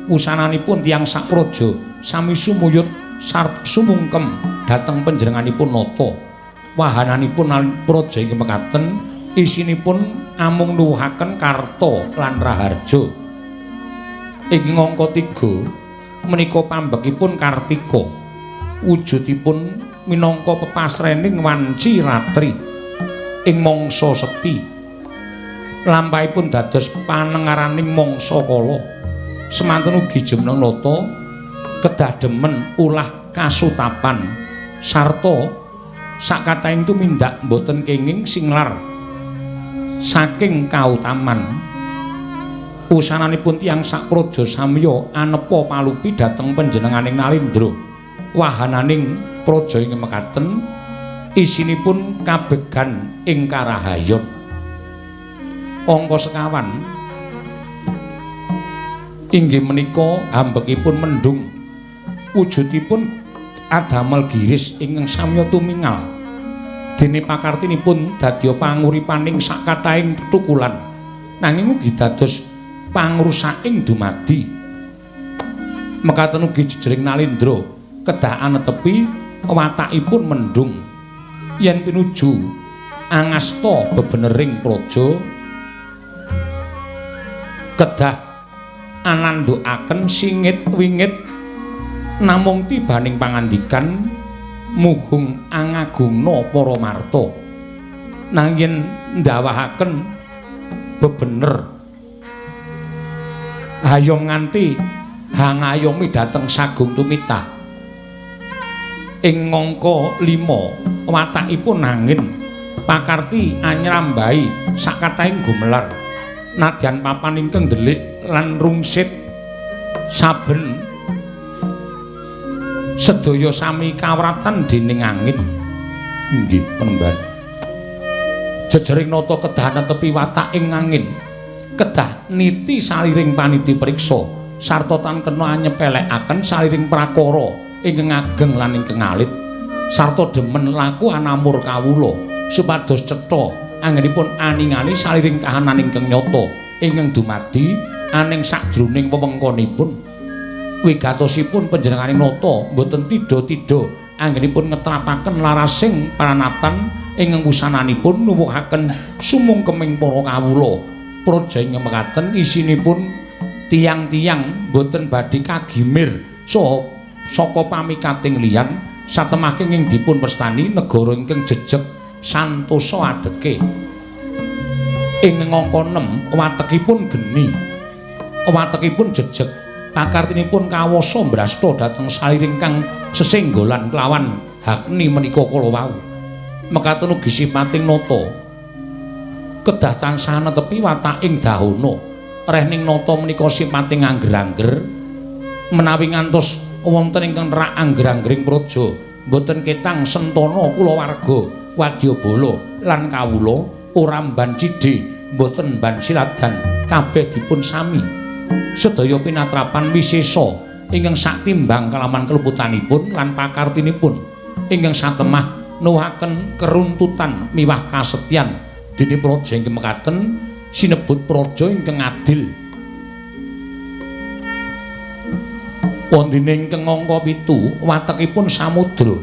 Wusananipun tiyang sapraja sami sumuyut sarta sumungkem dhateng panjenenganipun nata. Wahananipun praja ingkang mekaten isinipun amung nuwuhaken karta lan raharja. Ing angka 3 menika pambekipun Kartika. Wujudipun minangka pepasrening wanci ratri ing mangsa sepi. Lampahipun dados panengaraning mangsa kala. Semanten ugi jumeneng nata kedah demen ulah kasutapan sarta sakathahing tumindak boten kenging singlar saking kautaman. Wusananipun tiyang sapraja samya anepa palupi dhateng panjenenganing Nalindra. Wahananing praja ing mekaten isinipun kabegan ing karahayon. Angka sekawan inggih menika ambekipun mendung. Wujudipun adamel giris ingkang samya tumingal. Dene pakartinipun dadya panguripaning sakathahing tetukulan, nanging ugi dados pangrusaking dumadi. Mekaten ugi jejering Nalindra kedah anetepi watakipun mendung. Yen pinuju angasta bebenering praja kedah anandhukaken singit wingit namung tibaning pangandikan muhung angagungna para marta. Nanging ndawahaken bebener hayom nganti hangayomi dhateng sagung tumita. Ing angka 5 watakipun angin pakarti anyrambahi sakathahing gumelar. Nadyan papan ingkang ndelik lan rungsit saben sedaya sami kawratan dening angin. Inggih penemban. Jejering nata kedah netepi wataking angin, kedah niti saliring paniti priksa sarta tan kena anyepelekaken saliring prakara ingkang ageng lan ingkang alit sarta demen laku anamur kawula supados cetha anggenipun aningali saliring kahanan ingkang nyata ingkang dumadi aning sakjroning wewengkonipun. Wigatosipun panjenenganing nata boten tidha-tidha anggenipun ngetrapaken larasing pranatan ingkang wusananipun nuwuhaken sumungkeming para kawula. Praja ingkang mekaten isinipun tiyang-tiyang boten badhe kagimir saha saka pamikating liyan satemah kenging dipun wastani negara ingkang jejeg santosa adeke. Ing angka 6 watekipun geni, watekipun jejeg, pakartinipun kawasa mbrasta dhateng saliring kang sesenggolan kelawan hakni menika kala wau. Mekaten ugi sipating nata kedah tansah netepi wataking dahana. Rehning nata menika sipating angger-angger menawi ngantos wonten ingkang nerak angger-anggering praja boten ketang sentana kulawarga wadyabala lan kawula ora mban cidhe boten mban siladan kabeh dipun sami. Sedaya pinatrapan wisesa ingkang saktimbang kalaman keluputanipun lan pakartinipun ingkang satemah nuwuhaken keruntutan miwah kasetyan dene praja ingkang mekaten sinebut praja ingkang adil. Wondene ingkang angka 7 watekipun samudra,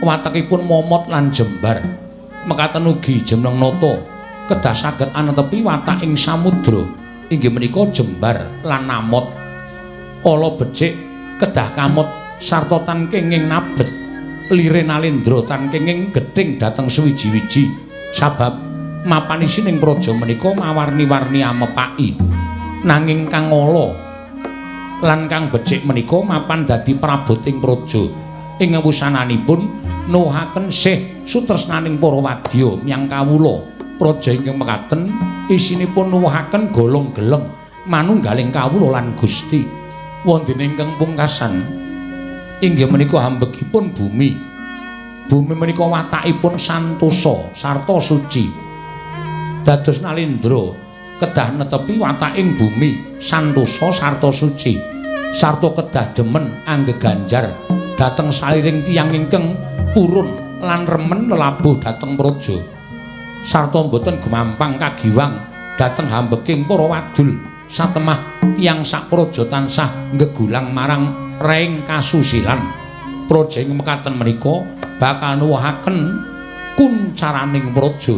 watekipun momot lan jembar. Mekaten ugi jumeneng nata kedah saged anetepi wataking samudra inggih menika jembar lan namot. Ala becik kedah kamot sarta tan kenging nabet lire Nalindra tan kenging gething dhateng suwiji-wiji sabab mapan isining praja menika mawarni-warni amepaki. Nanging kang ala lan kang becik menika mapan dadi praboting praja. Ing wusananipun nuwuhaken sih sutresnaning para wadya miyang kawula. Praja ingkang mekaten isinipun nuwuhaken golong geleng manunggaling kawula lan Gusti. Wondene ingkang pungkasan inggih menika hambegipun bumi. Bumi menika watakipun santosa sarta suci. Dados Nalindra kedah netepi wataking bumi santosa sarta suci sarta kedah demen anggeganjar dhateng saliring tiyang ingkang purun lan remen lelabuh dhateng praja sarta boten gumampang kagiwang dhateng hambeking para wadul. Satemah tiyang sapraja tansah nggegulang marang reing kasusilan. Praja ing mekaten menika bakal nuwuhaken kuncaraning praja.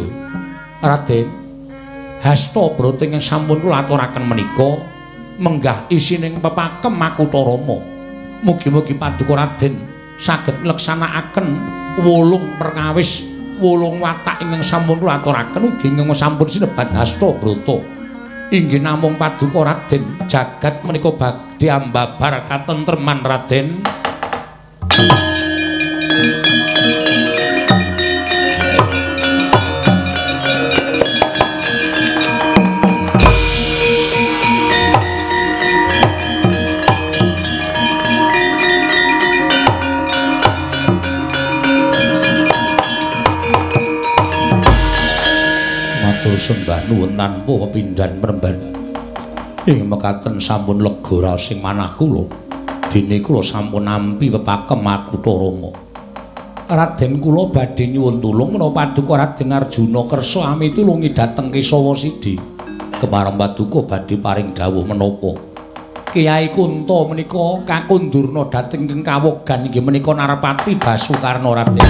Raden Hasta brata ingkang sampun kula aturaken menika menggah isining pepakem Makutharama. Mugi-mugi paduka Raden Saged ngleksanakaken 8 perkawis, 8 watak ingkang sampun kula aturaken ugi ingkang sampun sinebat Hasta Brata. Inggih namung paduka Raden, jagat menika badhe ambabar katentreman Raden. Sembah nuwun tanpa pepindhan mremban. Ing mekaten sampun lega raosing manah kula. Dene kula sampun nampi pepakem Makutha Rama. Raden kula badhe nyuwun tulung menapa paduka Raden Arjuna kersa amitulungi dhateng Kesawa Sidi. Kemareng paduka badhe paring dawuh menapa? Kyai Kunta menika kakundurna dhateng ing kawogan inggih menika Narpati Basukarna Raden.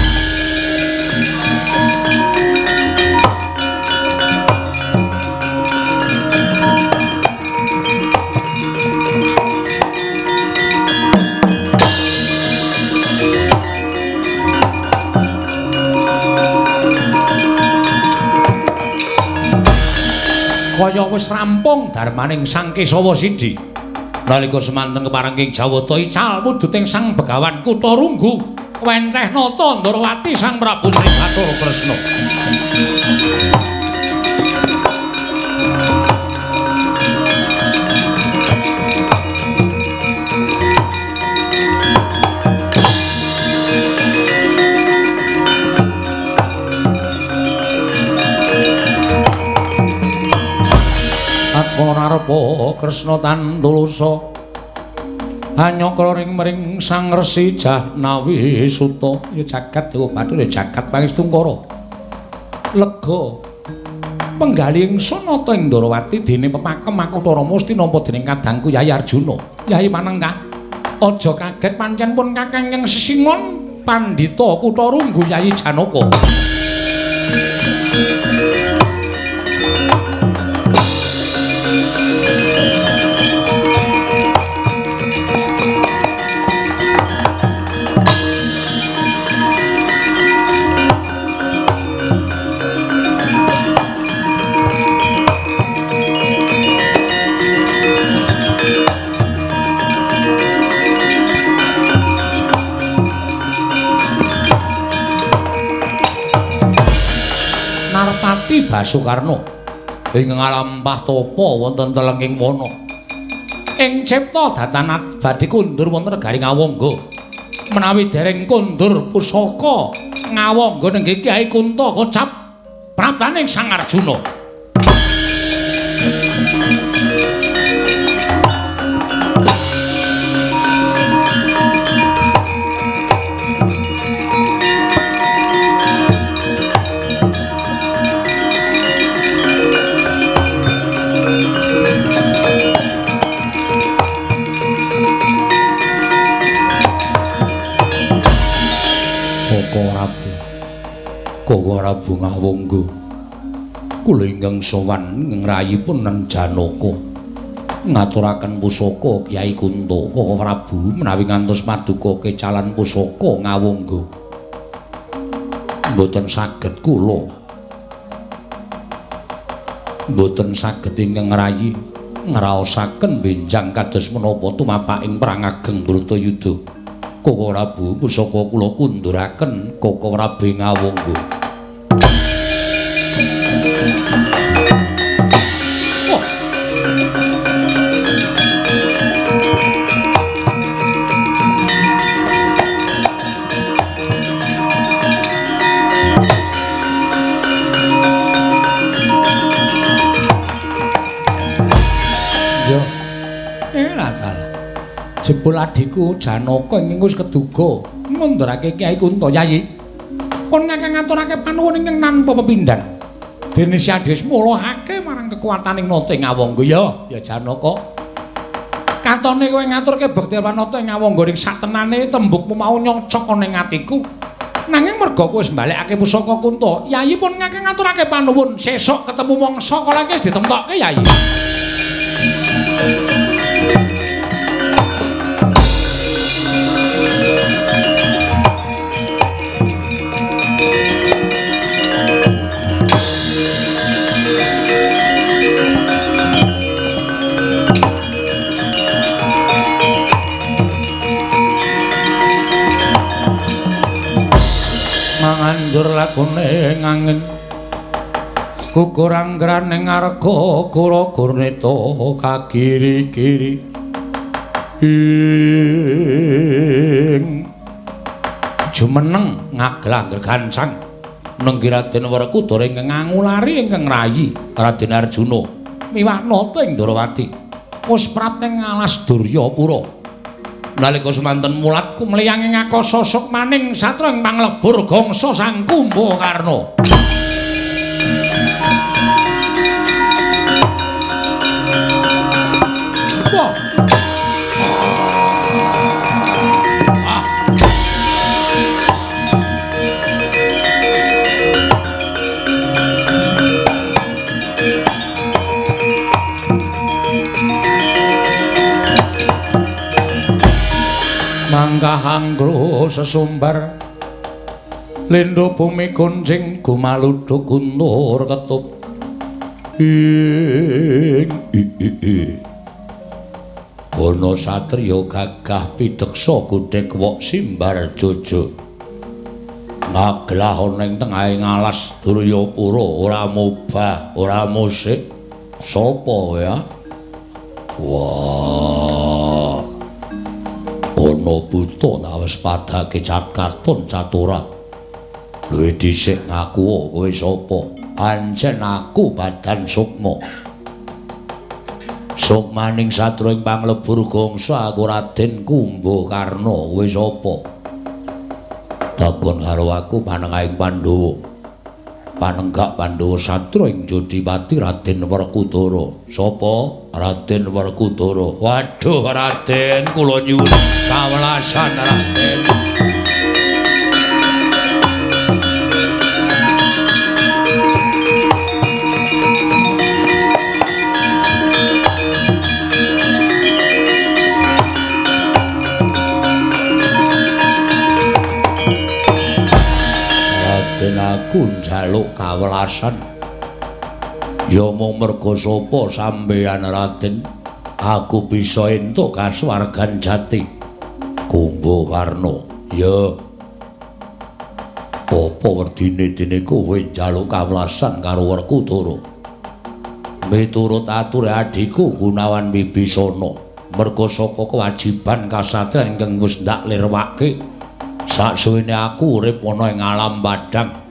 Kaya wis rampung darmaning Sang Kesawa Sidi. Nalika semanten kepareng ing Jawata ical wujuding Sang Begawan Kutha Runggu wenteh nata Ndorowati Sang Prabu Sri Bathara Kresna. Arepa Kresna tantulusa hanyakra ring mring Sang Resi Jahnawi Suta. Ya jagat dewa Bathara jagat pangestungkara lega penggalih ingsun nata ing Ndorowati dene pepakem Makutha Rama mesti nampa dening kadangku Yayi Arjuna. Yayi manengkah aja kaget pancen pun kakang ingkang sesingon pandhita Kutha Runggu Yayi Janaka. Narpati Basukarna ing ngalampah tapa wonten telenging wana. Ing cipta datan badhe kundur wonten negari Ngawangga. Menawi dereng kundur pusaka Ngawangga nenggih Kyai Kunta kocap praptaning Sang Arjuna. Koko Prabu Ngawangga kula ingkang sowan ngrayipun nang Janaka ngaturaken pusaka Kyai Kunta. Koko Prabu menawi ngantos paduka kecalan pusaka Ngawangga mboten saged kula mboten saged ingkang ngrayi ngraosaken benjang kados menapa tumapaking perang ageng Bratayuda. Koko Prabu pusaka kula kunduraken Koko Prabu Ngawangga. Oh. Yo. Salah. Jebul adhiku Janaka ingkang wis keduga ngundurake Kyai Kunta. Yayi, pun kakang ngaturake panuwun ingkang tanpa pepindhan. Dene si Adis mulohake marang kekuataning nata Ngawangga. Ya, ya Janaka. Katone kowe ngaturke bekti nata Ngawangga ring satenane tembukmu mau nyocok ana ing atiku. Nanging merga kowe wis mbalekake pusaka Kunta, Yayi pun kakang ngaturake panuwun sesuk ketemu mangsa kala iki wis ditemtokke Yayi. Lanjur lakune ngangin gugur anggraning arga gura gurnita kagiri-giri ing jumeneng ngaglah gregancang nenggi Raden Werkudara ingkang ngangulari ingkang rayi Raden Arjuna miwah nata ing Ndrawati wis prapteng alas Duryapura. Nalika semanten mulat kumliyang ing akasa sukmaning satra ing panglebur gangsa Sang Kumbakarna. Wah. Ah. Mangkah anggro sesumbar lindho bumi gonjing gumaluduk guntur ketup ing ana satriya gagah pideksa godhek wok simbar jojo ngaglah ana ing tengahing alas Duryapura ora mobah ora musik sapa ya. Wah, ana buta nawes padake katon catura. Luwih dhisik ngaku kowe sapa? Pancen aku Badan Sukma. Sukmaning satru ing panglebur gangsa aku Raden Kumbakarna. Kowe sapa? Takon karo aku panengahing Pandhawa. Panenggak Pandhawa satru ing Jodipati Raden Werkudara. Sapa? Raden Werkudara. Waduh Raden, kula nyuwun kawelasan Raden. Raden aku njaluk kawelasan. Ya mung merga sapa sampeyan Raden, aku bisa entuk kasuwargan jati. Kumbakarna, ya. Apa werdine dene kowe njaluk kawelasan karo Werkudara? Miturut ature adhiku Gunawan Wibisana, merga saka kewajiban kasatriyan ingkang wis ndak lirwake saksuwene aku urip ana ing alam padhang.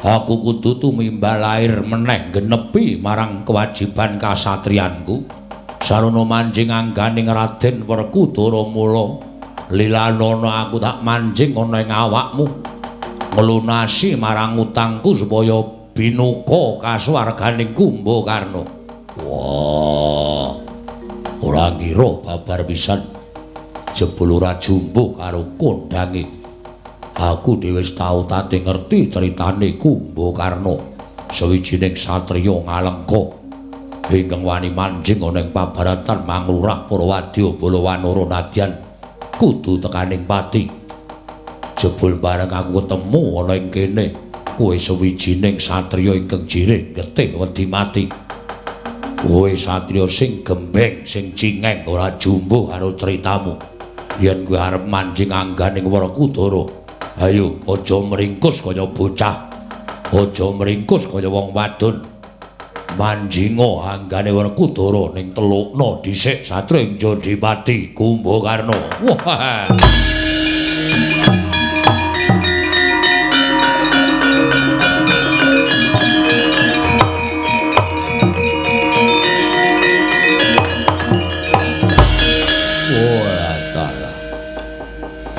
Aku kudu tumimbal lair meneh genepi marang kewajiban kasatriyanku. Sarana manjing angganing Raden Werkudara mula lilanana aku tak manjing ana ing awakmu nglunasi marang utangku supaya binuka kasuwarganing Kumbakarna. Wah, ora ngira babar pisan jebul ora jumbuh karo kondange. Aku dhewe wis tau tate ngerti critane Kumbakarna, sawijining satriya ngalengka ingkang wani manjing ana ing pabaratan manglurah para wadya bala wanara nadyan kudu tekaning pati. Jebul bareng aku ketemu ana ing kene, kowe sawijining satriya ingkang jirih getih wedi mati. Kowe satriya sing gembeng, sing cingeng ora jumbuh karo critamu. Yen kowe arep manjing angganing Werkudara, ayo aja mringkus kaya bocah, aja mringkus kaya wong wadon. Manjinga anggane Werkudara ning telukna dhisik satring Jodipati Kumbakarna. Wah.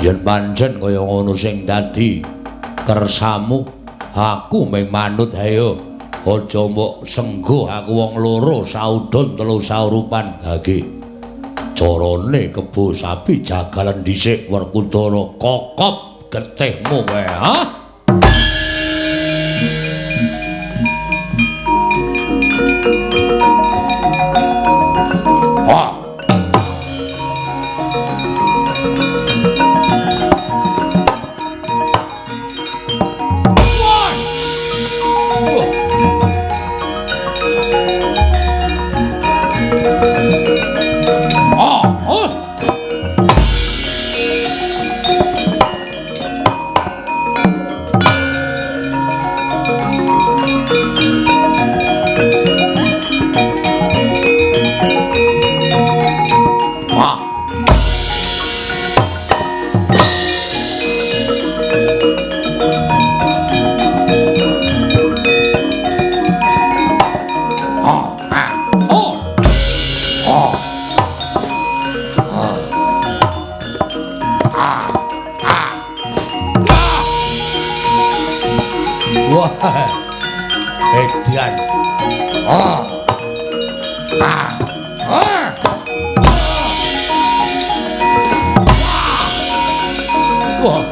Yen pancen kaya ngono sing dadi kersamu, aku mung manut. Ayo aja mbok sengguh aku wong loro saudon telu saurupan. Ha iki carane kebo sapi jagalan dhisik Werkudara, kokop getihmu kowe ha. Ah. Wah. Edan. Oh. Ah. Ah. Wah.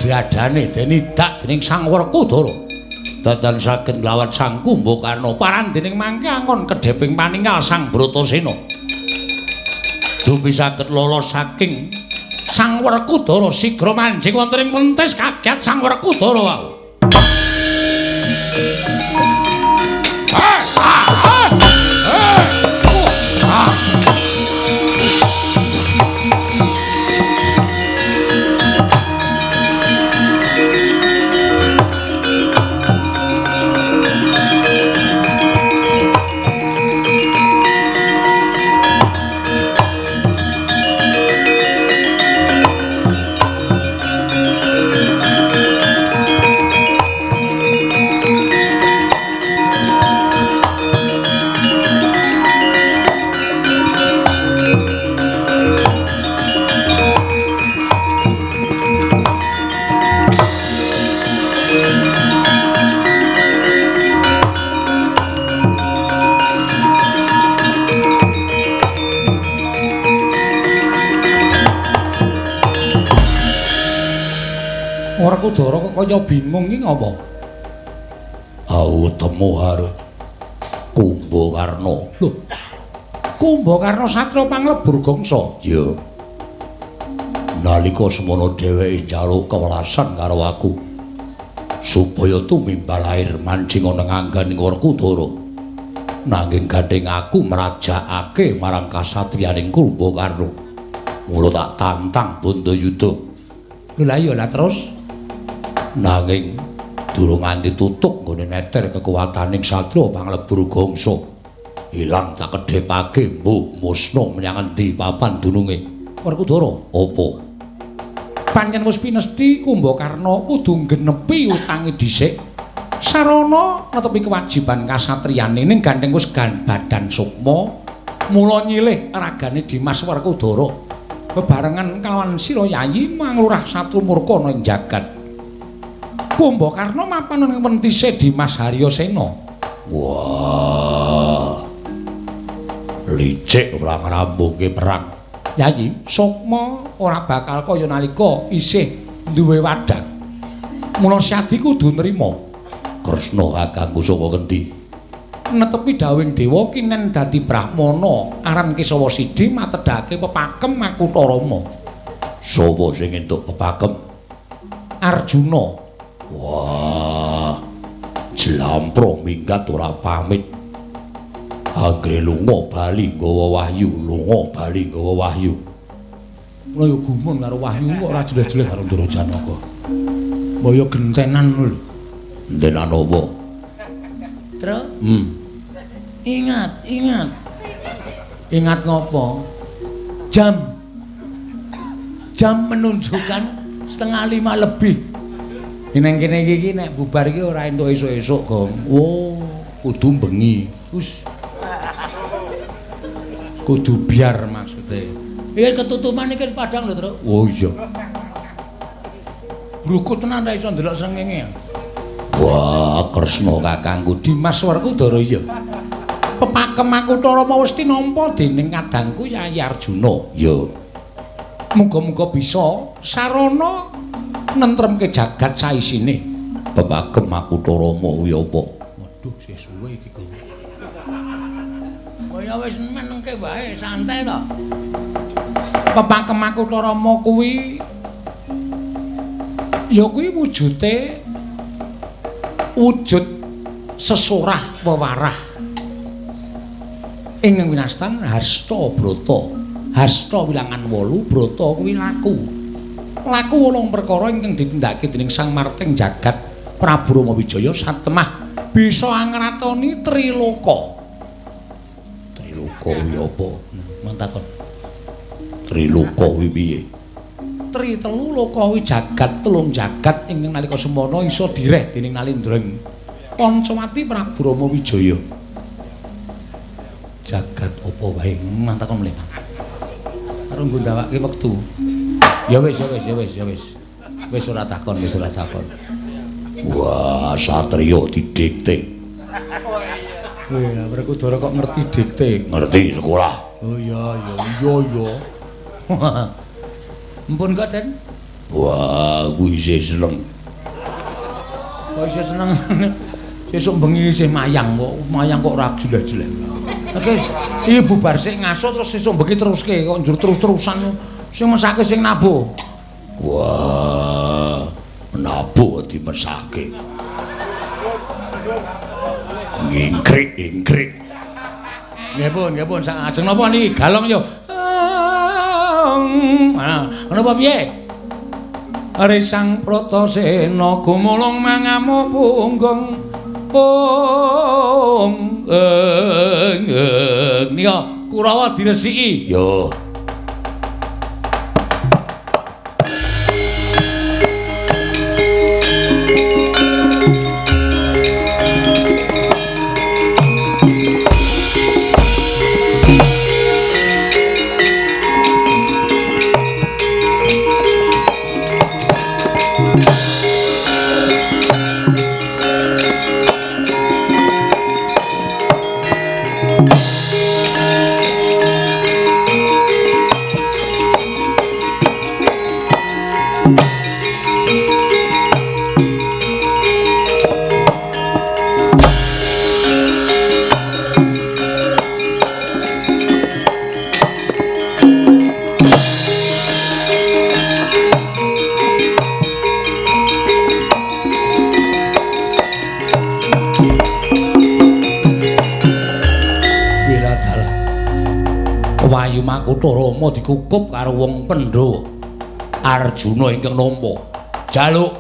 Diadane dene idak dening Sang Werkudara. Dadan saged nglawan Sang Kumbakarna paran dening mangke angon kedheping paningal Sang Bratasena. Dupi saged lolos saking Sang Werkudara sigra manjing wonten ing wentis kagiat Sang Werkudara wau. Werkudara kok kaya bingung iki ngapa? Awetemu karo Kumbakarna. Lho. Kumbakarna satriya panglebur gangsa. Ya. Nalika semono dheweke njaluk kewelasan karo aku supaya tumimbal air manjing ana ngangganing Werkudara. Nanging gandheng aku mrajakake marang kasatriyaning Kumbakarna. Mula tak tantang Bandayuda. Lho lah iya lah terus. Nanging durung nganti tutuk nggone neter kekuwataning satriya panglebur gangsa. Ilang tak kedhepake mbuh musna menyang endi papan dununge. Werkudara, apa? Pancen wis pinesthi Kumbakarna kudu nggenepi utange dhisik. Sarana netepi kewajiban kasatriyane ning gandheng wis badan sukma mula nyilih ragane Dimas Werkudara bebarengan kalawan sira Yayi manglurah satru murka ana ing jagat. Kumbakarna mapan ing wentise Dimas Haryasena. Wah. Licik ora ngrambungke perang. Yayi, sukma ora bakal kaya nalika isih duwe wadah. Mula Syadi kudu nrima. Kresna kakangku saka kendi? Netepi dawuhing dewa kinen dadi brahmana aran Kesawa Sidi matedhake pepakem Makutharama. Sapa sing entuk pepakem? Arjuna. Wah, jlampro minggat ora pamit. Anggere lunga bali nggawa wahyu, lunga bali nggawa wahyu. Mula ya gumun karo wahyu kok ora jeleh-jeleh karo Ndara Janaka. Mbok ya gentenan lho. Gentenan apa? Tru? Ingat, ingat. Ingat ngopo? Jam. Jam menunjukkan 4:30 lebih. Neng kene iki nek bubar iki ora entuk esuk-esuk, Gong. Oh, kudu bengi. Wis. Kudu biar maksude. Iki ketutupan iki padhang lho, Truk. Oh iya. Brukut tenan ra iso ndelok srengenge. Wah, Kresna kakangku Dimas Werkudara iya. Pepakem Makutharama wis tinampa dening kadangku Yayi Arjuna. Ya. Muga-muga bisa sarana nentremke jagat saisine. Pepakem Makutharama kuwi apa? Waduh, sih suwe iki kok. Kaya wis menengke wae, santai to. Pepakem Makutharama kuwi ya kuwi wujute wujud sesorah wewarah ing winastan hasta brata. Hasta wilangan 8, brata kuwi laku. Laku 8 perkara ingkang ditindakake dening Sang Marting Jagat Prabu Rama Wijaya satemah bisa angratoni Triloka. Triloka kuwi apa? Mang takon. Triloka kuwi piye? Tri telu loka kuwi jagat telung jagat ingkang nalika semana iso direh dening Nalindra Pancawati Prabu Rama Wijaya. Jagat apa wae? Mang takon mleh. Karo nggo ndawake wektu. Ya wis, ya wis, ya wis, ya wis. Wis ora takon, wis ora takon. Wah, satriya didikte. Wah, Werkudara kok ngerti dikte? Ngerti sekolah. Oh iya, iya, iya, iya. Empun kok, Den? Wah, aku isih seneng. Kok isih seneng? Sesuk bengi isih mayang kok, mayang kok ora jelas-jelas. Oke, iki bubar sik ngaso terus sesuk bengi teruske kok njur terus-terusan. Sing mesake sing nabuh. Wah, nabuh dimesake. Ngingkrik, ingkrik. Nggih pun, nggih pun, ajeng napa niki? Galong yo. Ah, napa piye? Risang Pratasena gumulung mangamu punggung. Pung eng nika Kurawa diresiki. Yo. Makutha Rama dikukup karo wong Pandhawa. Arjuna ingkang nampa. Jaluk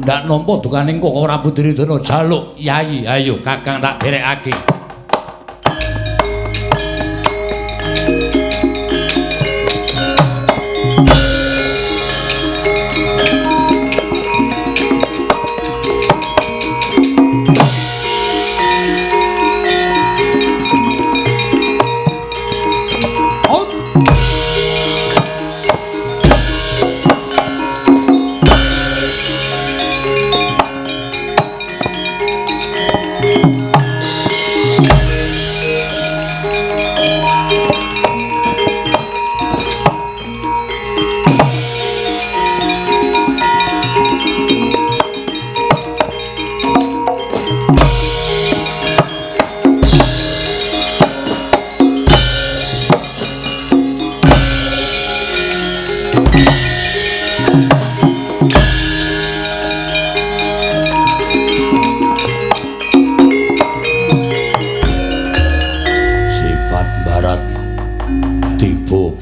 ndak nampa dukaning Koko Prabu Duryudana, jaluk yayi, ayo Kakang tak derekake.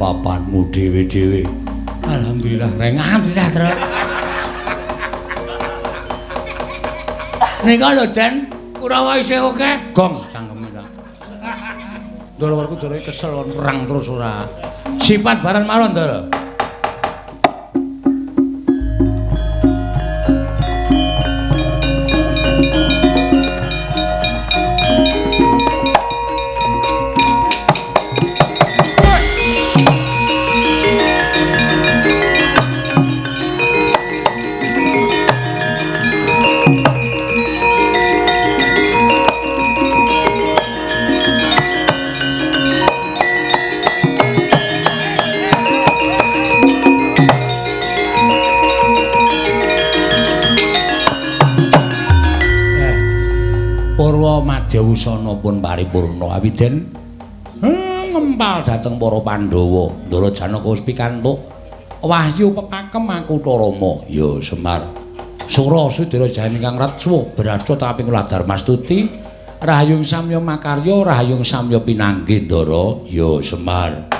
Papanmu dhewe-dhewe. Alhamdulillah, reng. Alhamdulillah, Tru. Nika lho, Den, Kurawa isih akeh. Gong cangkeme ta. Ndara Werkudara kesel kon perang terus ora. Sifat baran maron, Ndara. Madyawusana pun paripurna awiden ngempal dhateng para Pandhawa. Ndara Janaka wis pikantuk wahyu pepakem Makutha Rama. Ya Semar. Sura Sudira Jayane ingkang retswa braca taping kula Darmastuti rahayung samya makarya rahayung samya pinanggih Ndara. Ya Semar.